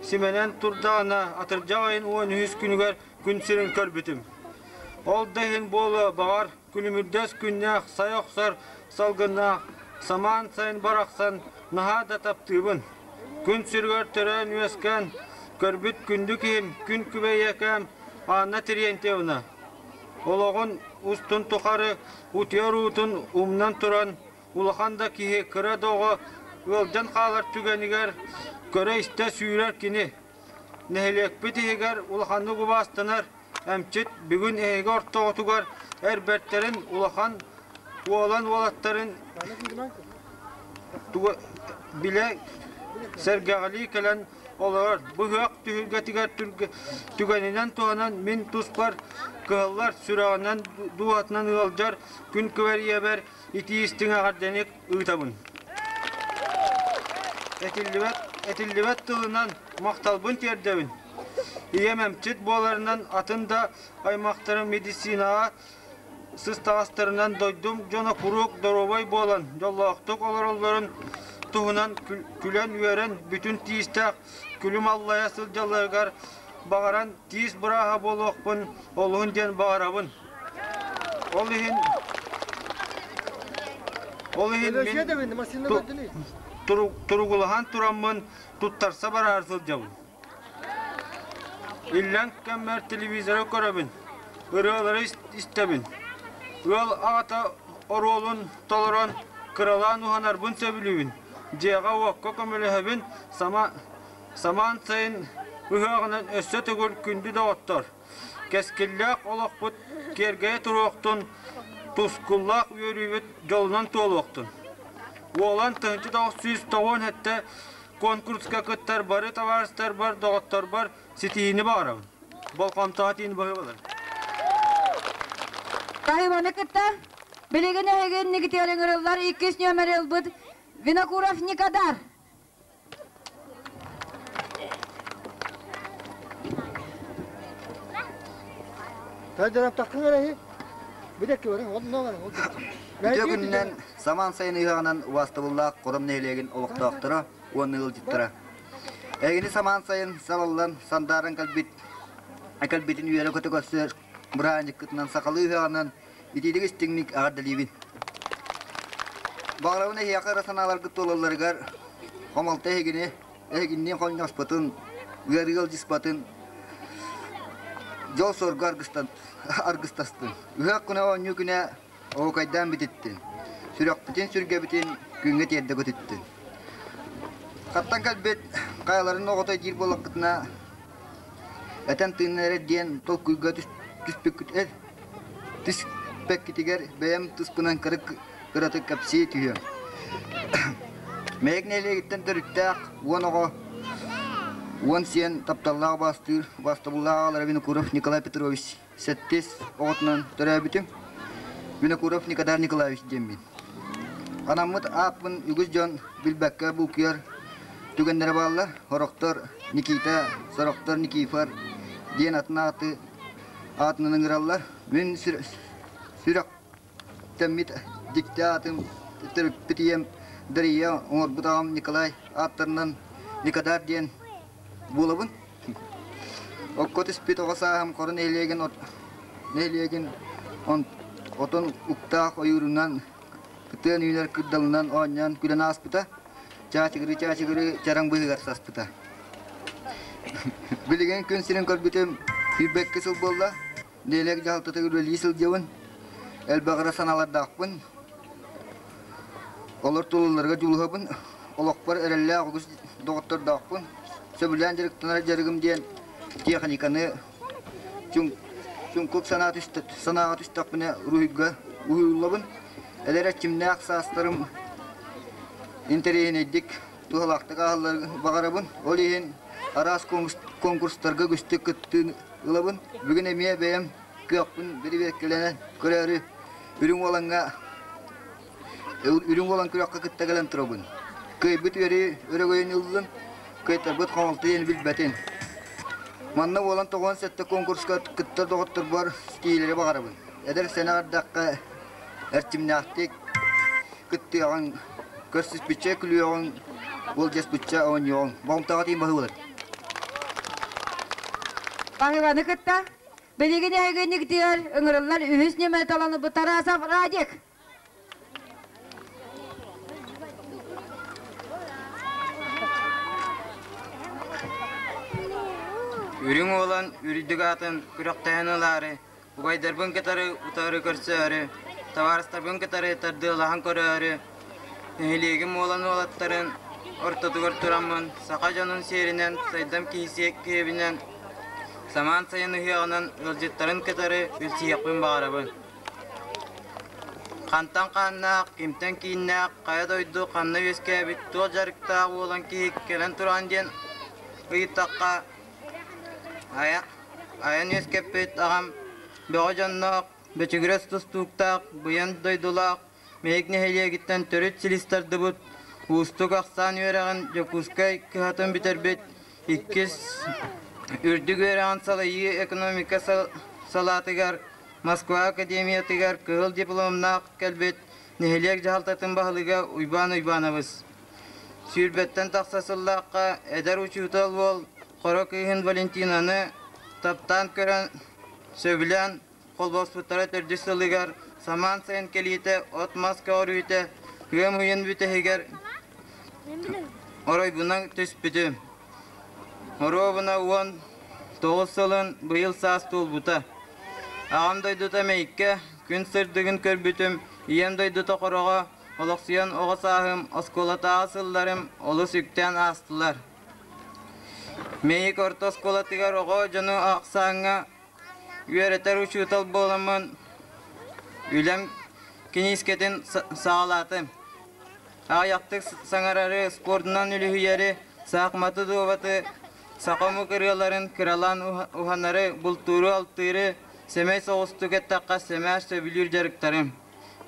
симэнэн турдаҕына атырдьах айын 13 күнүгэр күн сирин көрбүтүм. Ол да иһин буолуо, баҕар, күлүмүрдэс күннээх сай охсор салгыннаах самаан сайын барахсан наһаа да таптыыбын. Күн сиригэр төрөөн-үөскээн көрбүт күндү киһим, күн күбэй ийэкээм Анна Терентьевна олоҕун устун тухары утуйар уутун умнан туран улахан да киһи, кыра да оҕо ыалдьан хаалар түгэнигэр көрө-истэ сүүрэр кини. Нэһилиэкпит иһигэр улаханнык убаастанар эмчит бүгүн эһиги ортоҕутугар эр бэртэрин улахан уолан уолаттарын билэ сэргэҕэлии кэлэн олорор. Бу ыһыах түһүлгэтигэр түгэнинэн туһанан мин туспар кыһаллар сүрэҕинэн дууһатынан ыалдьар күн күбэр ийэбэр итии истиҥ эҕэрдэни ыытабын. Этиллибэт, этиллибэт тылынан махталбын тиэрдэбин. Ийэм эмчит буоларынан атын да аймахтарым медицинаҕа сыстаҕастарынан дойдум дьоно куруук доруобай буолан дьоллоохтук олороллорун туһунан күлэн-үөрэн бүтүн тиистээх күлүм аллайа сылдьалларыгар баҕаран тиис бырааһа буолуохпун олуһун диэн баҕарабын. Ол иһин ол иһин мин туругулаһан тураммын туттарса бараары сылдьабын. Иллэҥ кэммэр телевизоры көрөбүн, ырыалары истэбин. Ыал аҕата оруолун толорон кыралаан уһанарбын сөбүлүүбүн. Дьиэҕэ-уокка көмөлөһөбүн, самаан сайын ыһыаҕынан өссө төгүл күндү доҕоттор. Кэскиллээх олохпут киэргэйэ туруохтун, тускуллаах үөрүүбүт дьолунан туолуохтун. Уолан 1997 конкурска кыттар бары табаарыстарбар, доҕотторбор ситиһиини баҕарабын. Болҕомтоҕо тиин быһыылар. Таһыманы кытта билигин эһиги иннигитигэр ыҥырыллар иккис нүөмэри ылбыт Винокуров Никодар. Үтүө күнүнэн самаан сайын ыһыаҕынан убаастабыллаах Хором нэһилиэгин олохтоохторо уонна ыалдьыттара. Эһигини самаан сайын салаллан сандааран кэлбит кэлбитин үөрэ-көтө көрсөр бырааһынньыккытынан сахалыы ыһыаҕынан итиитик истиҥник эҕэрдэлиибин. Баҕарабын эһиэхэ ыра санааларгыт туолалларыгар хомолто эһигини эһигинниин хонньоспотун, ыарыы ыалдьыспатын, дьол-соргу аргыстастын. Ыһыах күнэ оонньуу күнэ оһуокайдаан бүтүттүн. Сүрэхпитин, сүргэбитин күҥҥэ тиэрдэ көтүттүн. Хаттан кэлбит хайаларын оҕото диир буоллаххытына, этэн тыынна эрэ диэн толкуйга түспүккүт түспэккитигэр бэйэм тыспынан кыратык кэпсии түһүөм. Мэйик нэһилиэгиттэн төрүттээх 10 оҕо, 10 сиэн тапталлаах убаастыыр, убаастабыллаах аҕалара Винокуров Николай Петрович сэттис оҕотунан төрөөбүтүм. Винокуров Николай Николаевич диэммин. Анаммыт ааппын үгүс дьон билбэккэ булкуйар түгэннэрэ бааллар. Сорохтор Никита, сорохтор Никифор диэн атын ааты аатынан ыҥыраллар. Мин сүрэхтэммит дьикти аатым төрөппүт ийэм Дария оҥорбут аҕам Николай ааттарынан Никодар диэн буолабын. Окко түспүт оҕо сааһым Хорун нэһилиэгин нэһилиэгин отон уктаах ойуурунан кытыан үүнэр кырдалынан оонньоон күлэн ааспыта. Чаачыгырыы-чаачыгырыы чараҥ быыһыгар саспыта. Билигин күн сирин көрбүтүм 22 сыл буолла. Нэһилиэк дьаһалтатыгар үлэлии сылдьабын. Элбэх ыра санаалардаахпын. Олор тулаларга дьулуһабын. Олохпор эрэллээх үгүс доҕоттордоохпун. Сөбүлээн дьарыктанар дьарыгым диэн техниканы чуҥкук санааҕа түстэхпинэ уруһуйга уһуйуллабын. Эдэр эрчимнээх саастарым интэриэһинэйдик, туһалаахтык ааһалларын баҕарабын. Ол иһин араас конкурстарга үгүстүк кыттыыны ылабын. Бүгүн эмиэ бэйэм кыахпын бирибиэркэлэнэн көрөөрү Үрүҥ Уолаҥҥа Үрүҥ Уолан күрэххэ кытта кэлэн турабын. Кыайбыт үөрүү өрөгөйүн ыллым, кыайтарбыт хомолто диэни билбэтин. Манна Уолан 97 конкурска кыттар доҕотторбор ситиһиилэри баҕарабын. Эдэр сэнэх эрдэххэ эрчимнээхтик кыттыаҕыҥ, көрсүспүччэ күлүөҕүҥ, уолдьаспычча оонньуоҕуҥ. Болҕомтоҕо тиийин баһыылар. Баһыыбаны кытта билигин эһигинниктигэр ыҥырыллар үһүс ньыманы талан ылбыт Тарасов Радик. Үрүҥ уолан үрдүк аатын күрэхтэһэн ылаары, убайдарбын кытары утары көрсөөрү, табаарыстарбын кытары тардыалаһан көрөөрү, нэһилиэгим уолан уолаттарын ортотугар тураммын, саха дьонун сиэринэн сайдам киһи киэбинэн, самаан сайын ыһыаҕынан ыалдьыттарын кытары билсиһиэхпин баҕарабын. Хантан хааннаах, кимтэн кииннээх, хайа дойду ханна үөскээбит, туох дьарыктаах уолан киһи кэлэн туран диэн ыйыттахха, айан үөскэппит аҕам бөҕө дьонноох, бөчүгүрэс тустууктаах, быйан дойдулаах, Мэйик нэһилиэгиттэн төрүт силис тардыбыт, уустук ахсаан үөрэҕин Дьокуускай кыһатын бүтэрбит, иккис үрдүк үөрэҕин салайыы экономика салаатыгар Москва академиятыгар кыһыл дипломнаах кэлбит нэһилиэк дьаһалтатын баһылыга Уйбаан Уйбаанабыс. Сүүрбэттэн тахса сыллаахха эдэр учуутал уол хоро кыыһын Валентинаны таптаан көрөн, сөбүлээн холбоспуттара төрдүс сылыгар самаан сайын кэлиитэ от-мас көҕөрүүтэ ыам ыйын бүтэһигэр оройбунан түспүтүм. Оруобуна 19 сылын быйыл саас туолбута. Аҕам дойдута Мэйиккэ күн сырдыгын көрбүтүм, ийэм дойдута Хороҕо олохсуйан оҕо сааһым, оскуолатааҕы сылларым олус үктээн аастылар. Мэйик орто оскуолатыгар оҕо дьону ахсааҥҥа үөрэтэр учуутал буоламмын үлэм киниискэтин саҕалаатым. Аҕыйахтык саҥарары, спордунан үлүһүйэри, саахыматы-дуобаты, саха омук ырыаларын кыралаан уһанары, бултууру-алтыыры сэмэй соҕустук эттэххэ сэмээр сөбүлүүр дьарыктарым.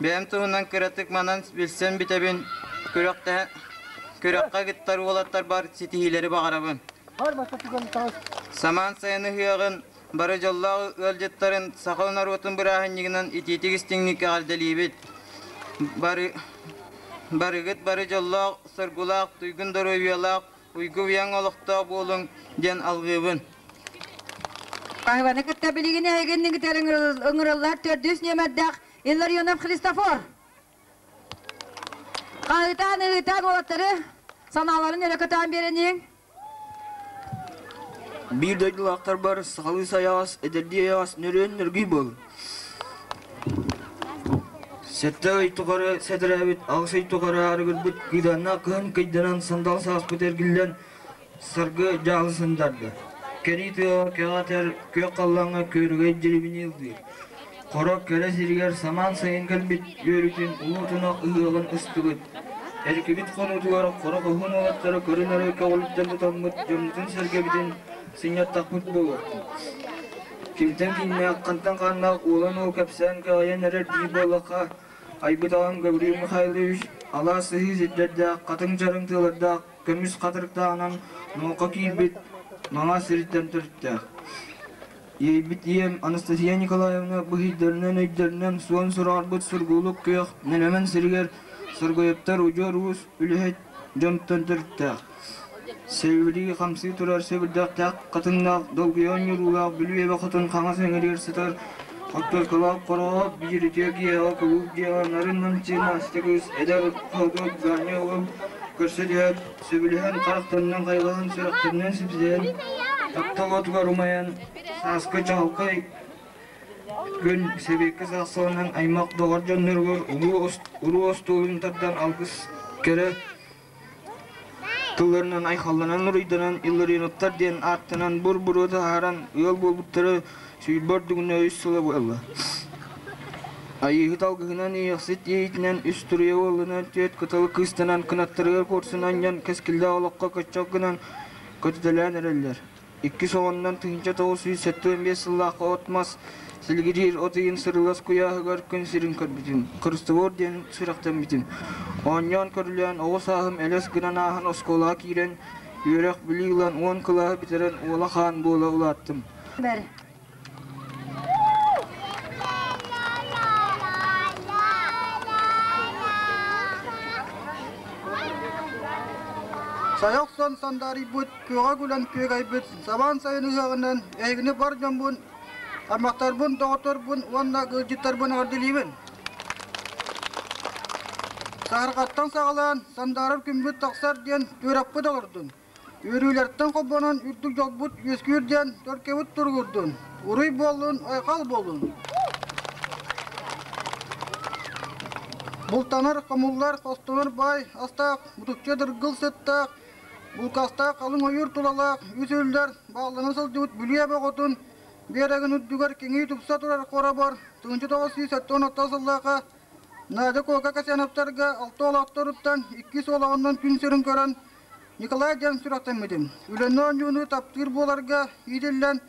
Бэйэм туһунан кыратык манан билсэн бүтэбин, күрэххэ кыттар уолаттарбар ситиһиилэри баҕарабын. Самаан сайын ыһыаҕын бары дьоллоох ыалдьыттарын саха норуотун бырааһынньыгынан итиитик истиҥник эҕэрдэлиибит. Бары, барыгыт бары дьоллоох, соргулаах, туйгун доруобуйалаах, уйгу-уйаҥ олохтоох буолуҥ диэн алгыыбын. Хаһыбаны кытта билигин эһигин ыҥырыллар төрдүс нүөмэрдээх Илларионов Христофор. Хаһыытаан ыһыытаан уолаттары санааларын өрө көтөөн биэрэниҥ. Биир дойдулаахтарбар сахалыы сайаҕас, эдэрдии эйэҕэс нөрүөн нөргүй буолун. Сэттэ ый тухары сэтэрээбит, аҕыс ый тухары арыгырбыт кыыдааннаах кыһын кыйданан сандал сааспыт эргиллэн саргы дьаалы сындарда. Кэрии тыаҕа кэҕэтэр күөх халлааҥҥа күөрэгэй дьирибини ыллыыр. Хоро кэрэ сиригэр самаан сайын кэлбит үөрүүтүн улуу тунах ыһыаҕын ыстыбыт. Эркибит хонуутугар хоро хоһуун уолаттара көрүн-өрө көҕүлүттэн тутаммыт дьоммутун-сэргэбитин сынньаттахпыт буолуохтун. Кимтэн кииннээх, хантан хааннаах уолан уол кэпсээн кэҕийэн эрэр дии буоллахха, айбыт аҕам Гаврил Михайлович алаас сыһыы сирдэрдээх, хатыҥ чарыҥ тыалардаах, көмүс хатырыктааҕынан муҥха киирбит маҥаас сириттэн төрүттээх. Иэйбит ийэм Анастасия Николаевна быһыйдарынан өйдөрүнэн суон сураҕырбыт сургуулук күөх нэлэмэн сиригэр Соргоевтар удьуор уус үлэһит дьонтон төрүттээх. Сэбирии хамсыы турар сэбирдэхтээх хатыҥнаах долгуйа оонньуулаах Бүлүү эбэ хотун хаҥас эҥэригэр сытар Хортуоскалаах хороҕо биир үтүө киэһэ кулууп дьиэҕэ нарын-намчы Настя кыыс эдэр хотуок Ганя уол көрсө түһээт, сөбүлэһэн харахтарынан хайҕаһан, сүрэхтэринэн сипсиһэн, таптал отугар умайан, сааскы чаҕылхай күн сэбиэккэ саахсаланан аймах доҕор дьонноругар улуу остуолун тардан алгыс кэрэ тылларынан айхалланан уруйданан Илларионовтар диэн ааттанан бур-буруо таһааран ыал буолбуттара сүүрбэ ордугуна үс сыла буолла. Айыыһыт алгыһынан иэйэхсит иэйиитинэн үс туруйа уолланан түөрт кыталы кыыстанан кынаттарыгар куорсун анньан кэскиллээх олоххо көччөх гынан көтүтэлээн эрэллэр. Иккис оҕоннон 1975 сыллаахха от-мас силигириир от ыйын сырылас куйааһыгар күн сирин көрбүтүм, Христофор диэн сүрэхтэммитим. Оонньоон-көрүлээн оҕо сааһым элэс гынан ааһан оскуолаҕа киирэн, үөрэх-билии ылан уон кылааһы бүтэрэн уола хаан буола улааттым. Сайа охсон сандаарыйбыт, күөҕэ күлэн күөгэйбит сабаан сайын ыһыаҕынан эһигини бар дьоммун, аймахтарбын, доҕотторбун уонна ыалдьыттарбын эҕэрдэлиибин. Саһарҕаттан саҕалаан сандаарар күммүт тахсар диэн түөрэхпит олордун. Үөрүүлэртэн холбонон үрдүк дьолбут үөскүүр диэн төлкөбүт туругурдун, уруй буоллун, айхал буоллун! Бултанар, хомуллар, хостонор баай астаах, мутукча дыргыл сыттаах, булкастаах халыҥ ойуур тулалаах, үс үллэр бааллана сылдьыбыт Бүлүү эбэ оҕотун биэрэгин үрдүгэр киҥии тупса турар хоробор 1976 сыллаахха Надя Кока Касьяновтарга алта олохторуттан иккис олоҕунан күн сирин көрөн Николай диэн сүрэхтэммитим. Үлэни оонньууну таптыыр буоларга иитиллэн,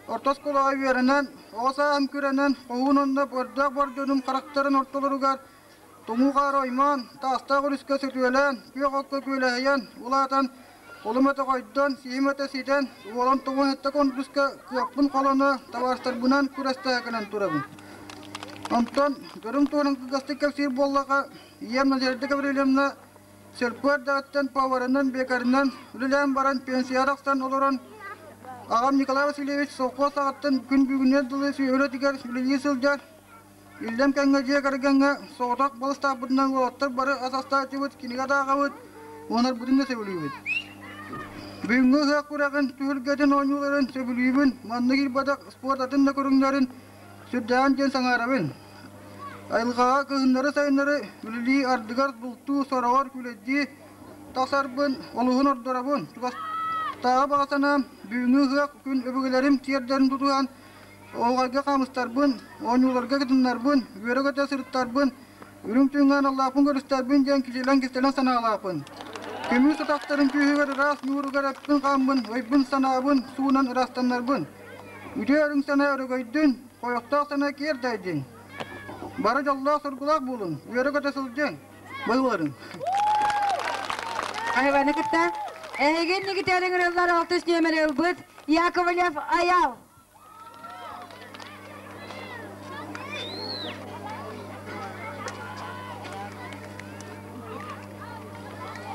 орто оскуолаҕа үөрэнэн, оҕо сааһым күрэнэн, хоһуун онно бырдаах бар дьонум харахтарын ортолоругар тоҥуу хаары оймоон, таастаах өрүскэ сөтүөлээн, күөх окко күөлэһийэн, улаатан, олум этэ хойдон, сиһим этэ ситэн, уолан тоҕун этэ конкурска кыахпын холоно, табаарыстарбынан күрэстэһэ кэлэн турабын. Онтон дьонум туһунан кылгастык кэпсиир буоллаха, ийэм Надежда Гаврильевна Сельпо эрдэҕиттэн поварынан, бекарынан үлэлээн баран пенсияҕа тахсан олорон аҕам Николай Васильевич совхоз саҕаттан күн бүгүнүгэр дылы сүөһүлэтигэр үлэлии сылдьар. Иллэҥ кэмҥэ дьиэ кэргэҥҥэ соҕотох балыстаахпытынан уолаттар бары ас астааччыбыт, кинигэ да ааҕабыт, уонарбытын да сөбүлүүбүт. Бүгүҥҥү ыһыах күрэҕин түһүлгэтин оонньууларын сөбүлүүбүн, маннык ирбатах спорт атын да көрүҥнэрин сүрдээҕин диэн саҥарабын. Айылҕаҕа кыһыннары-сайыннары үлэлии, ардыгар бултуу, сороҕор күлэйдии тахсарбын олуһун ордоробун. Чугастааҕы баҕа санаам бүгүҥҥү ыһыах күн өбүгэлэрим сиэрдэрин тутуһан, оһуохайга хаамыстарбын, оонньууларга кытыннарбын, үөрэ-көтө сырыттарбын, үрүҥ түүҥҥэ аналлаахпын көрүстэрбин диэн кичэлэҥ-кистэлэҥ санаалаахпын. Көмүс атахтарын күүһүгэр ыраас ньууругар эппин-хааммын, өйбүн-санаабын суунан ыраастаннарбын. Үтүө өрүҥ санаа өрөгөйдүн, хойохтоох санаа киэр дайдын. Бары дьоллоох-соргулаах буолуҥ, үөрэ-көтө сылдьыҥ, быһыыларыҥ. Айваны кытта эһигин нигитэрин ырыллар алтыс нүөмэри ылбыт Яковлев Аял.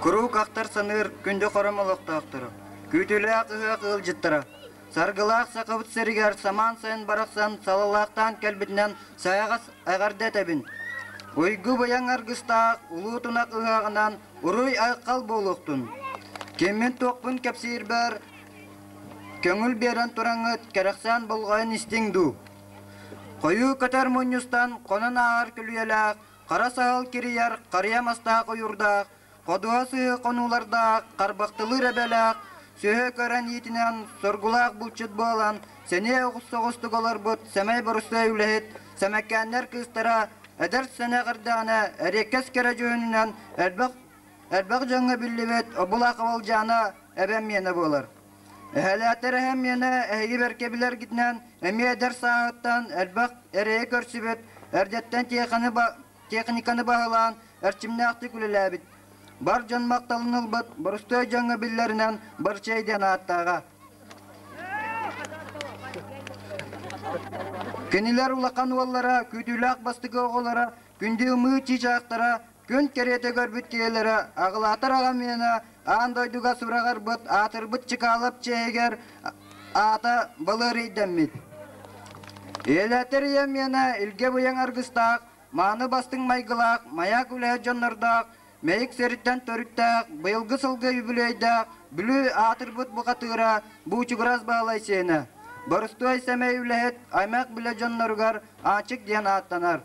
Куруук ахтар саныыр күндү хором олохтоохторо, күүтүүлээх ыһыах ыалдьыттара, саргылаах сахабыт сиригэр самаан сайын барахсан салалаахтаан кэлбитинэн сайаҕас эҕэрдэ этэбин. Уйгу быйаҥ аргыстаах улуу тунах ыһыаҕынан уруй-айхал буолуохтун! Киммин-туохпун кэпсиирбэр көҥүл биэрэн тураҥҥыт кэрэхсээн болҕойон истиҥ дуу? Хойуу көтөр мунньустан хонон ааһар күлүйэлээх, хара саһыл кирийэр харыйа мастаах ойуурдаах, ходуһа сыһы хонуулардаах, харбахтылыыр эбэлээх, сүөһү көрөн иитинэн соргулаах булчут буолан, сэниэ соҕустук олорбут сэмэй борустуой үлэһит Сэмэкээннэр кыыстара эдэр сэнэх эрдэҕинэ эриэккэс кэрэ дьүһүнүнэн элбэх элбэх дьоҥҥо биллибит Обулаахова Ылдьаана эбэм миэнэ буолар. Эһэлээтэр эһэм миэнэ эһиги бэркэ билэргитинэн эмиэ эдэр сааһыттан элбэх эрэйи көрсүбүт, эрдэттэн техниканы баһылаан эрчимнээхтик үлэлээбит. Бар дьон махталын ылбыт борустуой дьоҥҥо биллэринэн Барчай диэн ааттааҕа. Кинилэр улахан уоллара, күүтүүлээх бастакы оҕолоро, күндү ымыы чыычаахтара, күн кэриэтэ көрбүт киһилэрэ, аҕылаатар аҕам миэнэ аан дойдуга сураҕырбыт, аатырбыт Чыкаалап чиэһигэр аата балыарыйдаммыт. Ийэлээтэр ийэм миэнэ илгэ быйаҥ аргыстаах, мааны бастыҥ майгылаах, маяк үлэһит дьоннордоох, Мэйик сириттэн төрүттээх, быйылгы сылга үбүлүөйдээх Бүлүү аатырбыт бухатыыра Буучугурас Баһылай сиэнэ, борустуой сэмэй үлэһит аймах билэ дьонноругар Аанчык диэн ааттанар.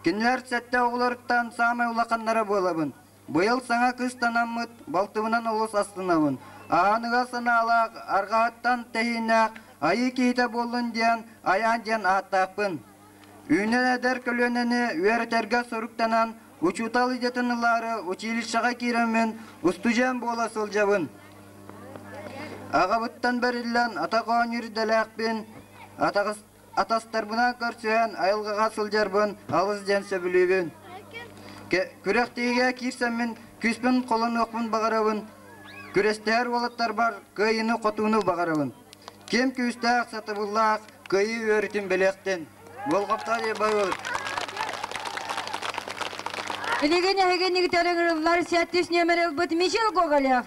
Кинилэр сэттэ оҕолоруттан саамай улаханнара буолабын. Быйыл саҥа кыыстанаммыт, балтыбынан олус астынабын. Ааныга санаалаах, арҕаһыттан тэһииннээх айыы киһитэ буоллун диэн Айаан диэн ааттаахпын. Үүнэн эдэр көлүөнэни үөрэтэргэ соруктанан, учуутал идэтин ылаары училищеҕа киирэммин устудьуон буола сылдьабын. Аҕабыттан бэриллэн атах оонньуур идэлээхпин, атастарбынан көрсүһэн айылҕаҕа сылдьарбын алыс диэн сөбүлүүбүн. Күрэхтэһиигэ киирсэммин күүспүн холонуохпун баҕарабын. Күрэстэһэр уолаттарбар кыайыыны-хотууну баҕарабын. Ким күүстээх, сатабыллаах, кыайыы үөрүүтүн билиэхтин. Болҕомто байылыт. Билигин эһиги нигитер ыҥырыллар сэттис нүөмэр ылбыт Мичил Гоголев.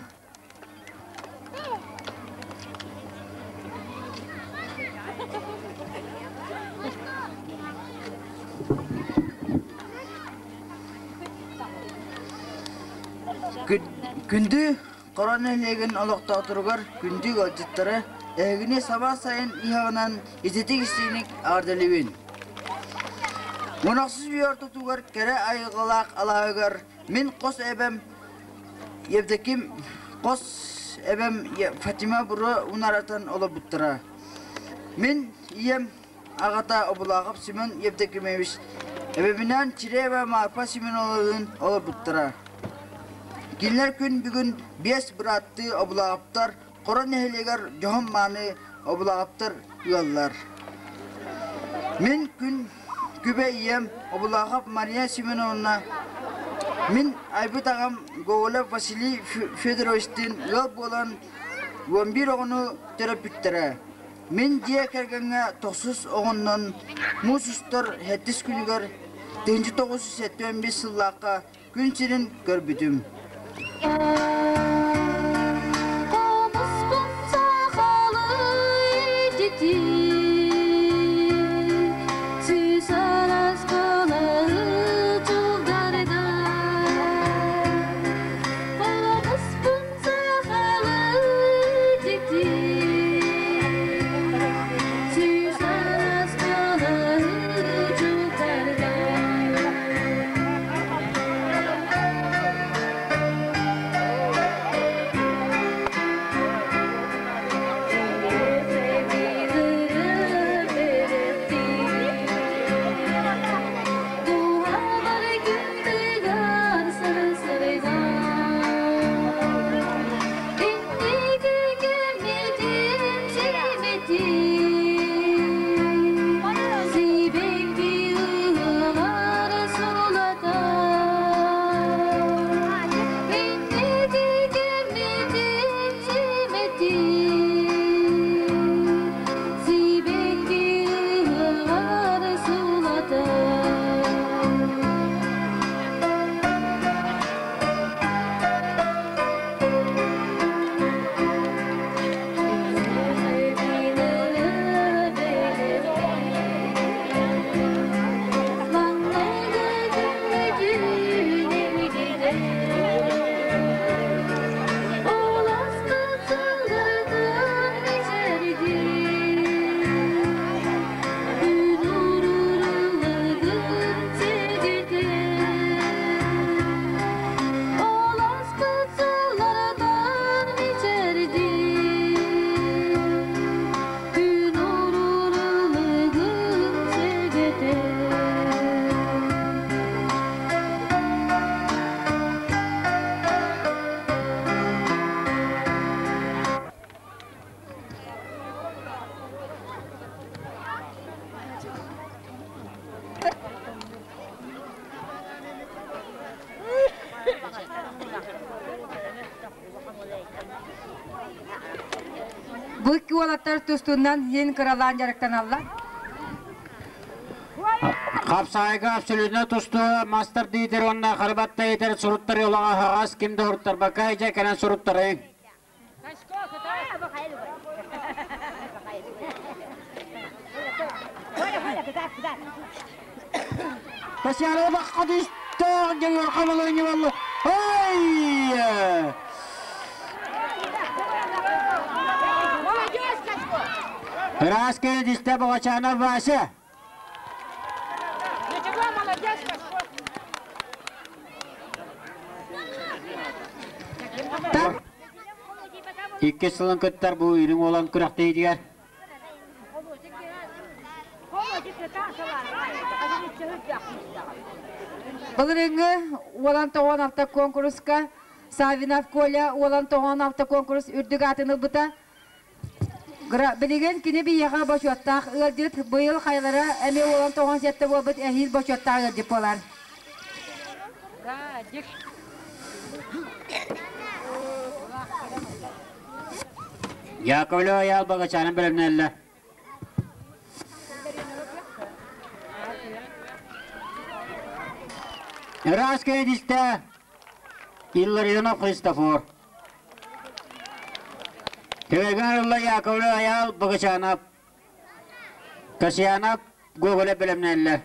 Күндү Хоро нэһилиэгин олохтоохторугар күндү ыалдьыттары эһигини саба сайын ыһыаҕынан ититик истиҥник эҕэрдэлиибин. Мунахсыз үйэ ортотугар кэрэ айылҕалаах алааһыгар мин хос эбэм Евдоким хос эбэм Фатима буруо унаратан олорбуттара. Мин ийэм аҕата Обулахов Семен Евдокимович эбэбинээн Чиреева Марфа Семеновналыын олорбуттара. Кинилэр күн бүгүн биэс бырааттыы Обулаҕаптар Хоро нэһилиэгэр дьоһун-мааны Обулаҕаптар ыаллар. Мин күн күбэ ийэм Обулахов Мария Семеновна, мин айбыт аҕам Гоголев Василий Федоровичтыын ыал буолан 11 оҕону төрөппүттэрэ. Мин дьиэ кэргэҥҥэ тохсус оҕоннон муус устар сэттис күнүгэр 1975 сыллаахха күн сирин көрбүтүм. Хомуспун сахалыы ититии, сүүс араас кылаһы дьылдарга. Хомуспун сахалыы ититии, сүүс араас кылаһы дьылдарга. уолаттар тустуунан иһин кыралаан дьарыктаналлар. Хапсаайга абсолютно тустуу мастер диитер уонна харбатта етер суруттары олоҕо аһаҕас ким да уруттарбакка дьэ кэлэн суруттарыҥ. Касьянова баққадыстаах дьоҥор хамалыынньа буолла. Ой! Ыраас кэлдистэ Богачанов Вася. Ничего, молодец, Кашко. Икки сылын кыттар бу үрүҥ уолан күрэхтэһиитигэр. Былырыыҥҥы Уолан тоҕон алта куонкуруска Саввинов Коля Уолан тоҕон алта куонкурус үрдүк аатын ылбыта. Билигин кини биһиэхэ бочуоттаах ыалдьыт, быйыл хайалара эмиэ уолан тоҕон сэттэ буолбут эһиил бочуоттаах ыалдьыт буолар. Яковлева Айаал Багачаанын бэлэмнээллэр. Ыраас кэдистэ Илларионов Христофор. Төбөгөр ылла Яковлев Айаал Багачанов. Касьянов Гоголев бэлэмнээллэр.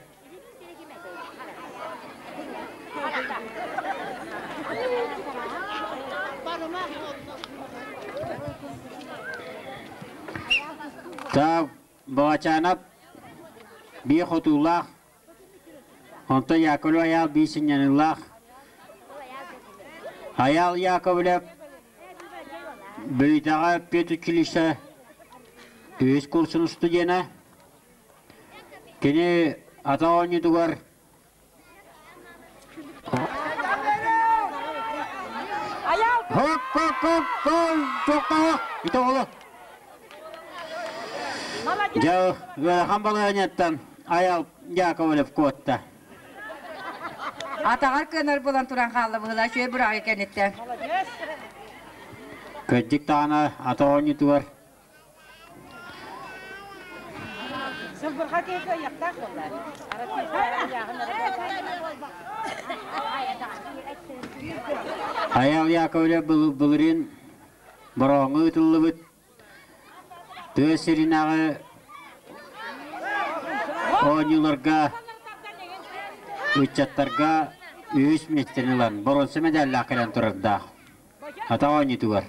Так, Багачанов биир хотуулаах, онтон Яковлев Айаал биир сынньаныылаах. Айаал Яковлев Бүлүүтэҕэ педучилище үһүс курсун студена. Кини ата оонньуутугар Хоп, хоп, хоп, хоп, тоқтоо, ити оҕолор. Дьэ, ыарахан балаһыанньаттан Айал Яковлев куотта. Атаҕар кыанар буолан туран хаалла быһыылаах үчүгэй быраҕыы кэнниттэн. Кырдьык даҕаны ата оонньуутугар Сылбырҕа киһи кыайыахтаах буолла. Айал Яковлев былырыын Бороҕоҥҥо ыытыллыбыт тыа сиринээҕи оонньууларга ыччаттарга үһүс миэстэни ылан боруонса мэдээллээх кэлэн турардаах. Ата оонньуутугар.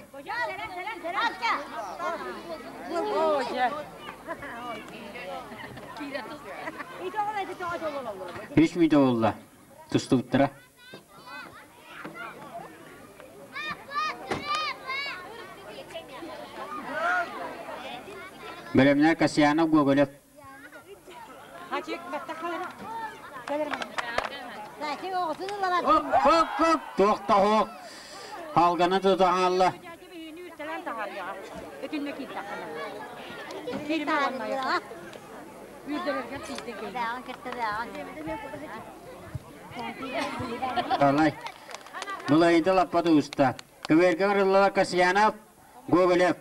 Үс мүнүүтэ буолла. Тустубуттара. Бэлэмнэр Касьянов Гоголев. Хоп, хоп, туох да хоп. Халганы тутаһалла. Алай. Былайда лаппа уста. Көберге барыллала Касьянов, Гоголев.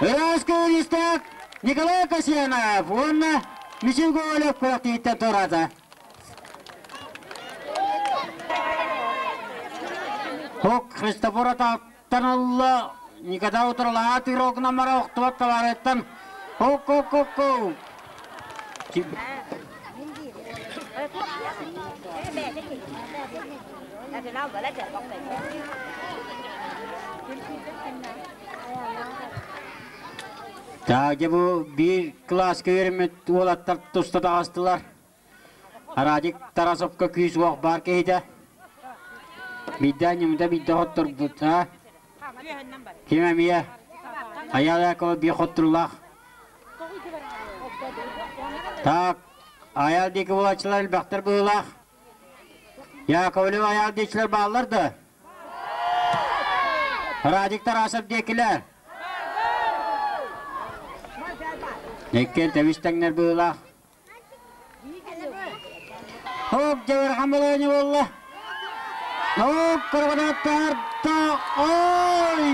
Ыраас күүрүстээх Николай Касьянов уонна Мичил Гоголев күрэхтииттэн туораата. Хок Христофор атааттан ылла Николай утарылаһа тыырогунан мара охтубат табаарыттан хок хок хок хок Таага бу биир кылааска үөрэммит уолаттар туста таҕыстылар. Радик Тарасовка күүс-уох баар киһитэ. Биирдэ ньымыта биирдэ хотторбут, а? Ким эмиэ? Айаал Якова биир хотторуулаах. Так, Айаал диэки буолааччылар элбэхтэр быһыылаах. Яковлев Айаал диэчилэр бааллар да? Радик Тарасов диэкилэр. Иккиэн тэбис тэҥнэр быһыылаах. Хоп, дьабархан балаҕанньа буолла. Хоп, кыргыдаттар ой!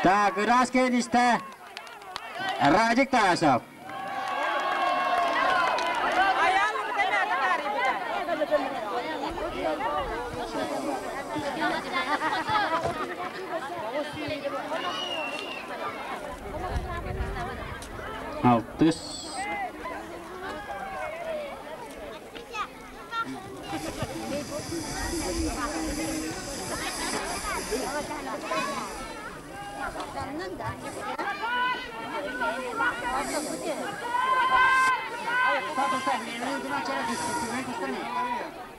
Так, ыраас кэлистэ. Радик Тарасов. Алтыс.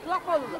Kulak oldu.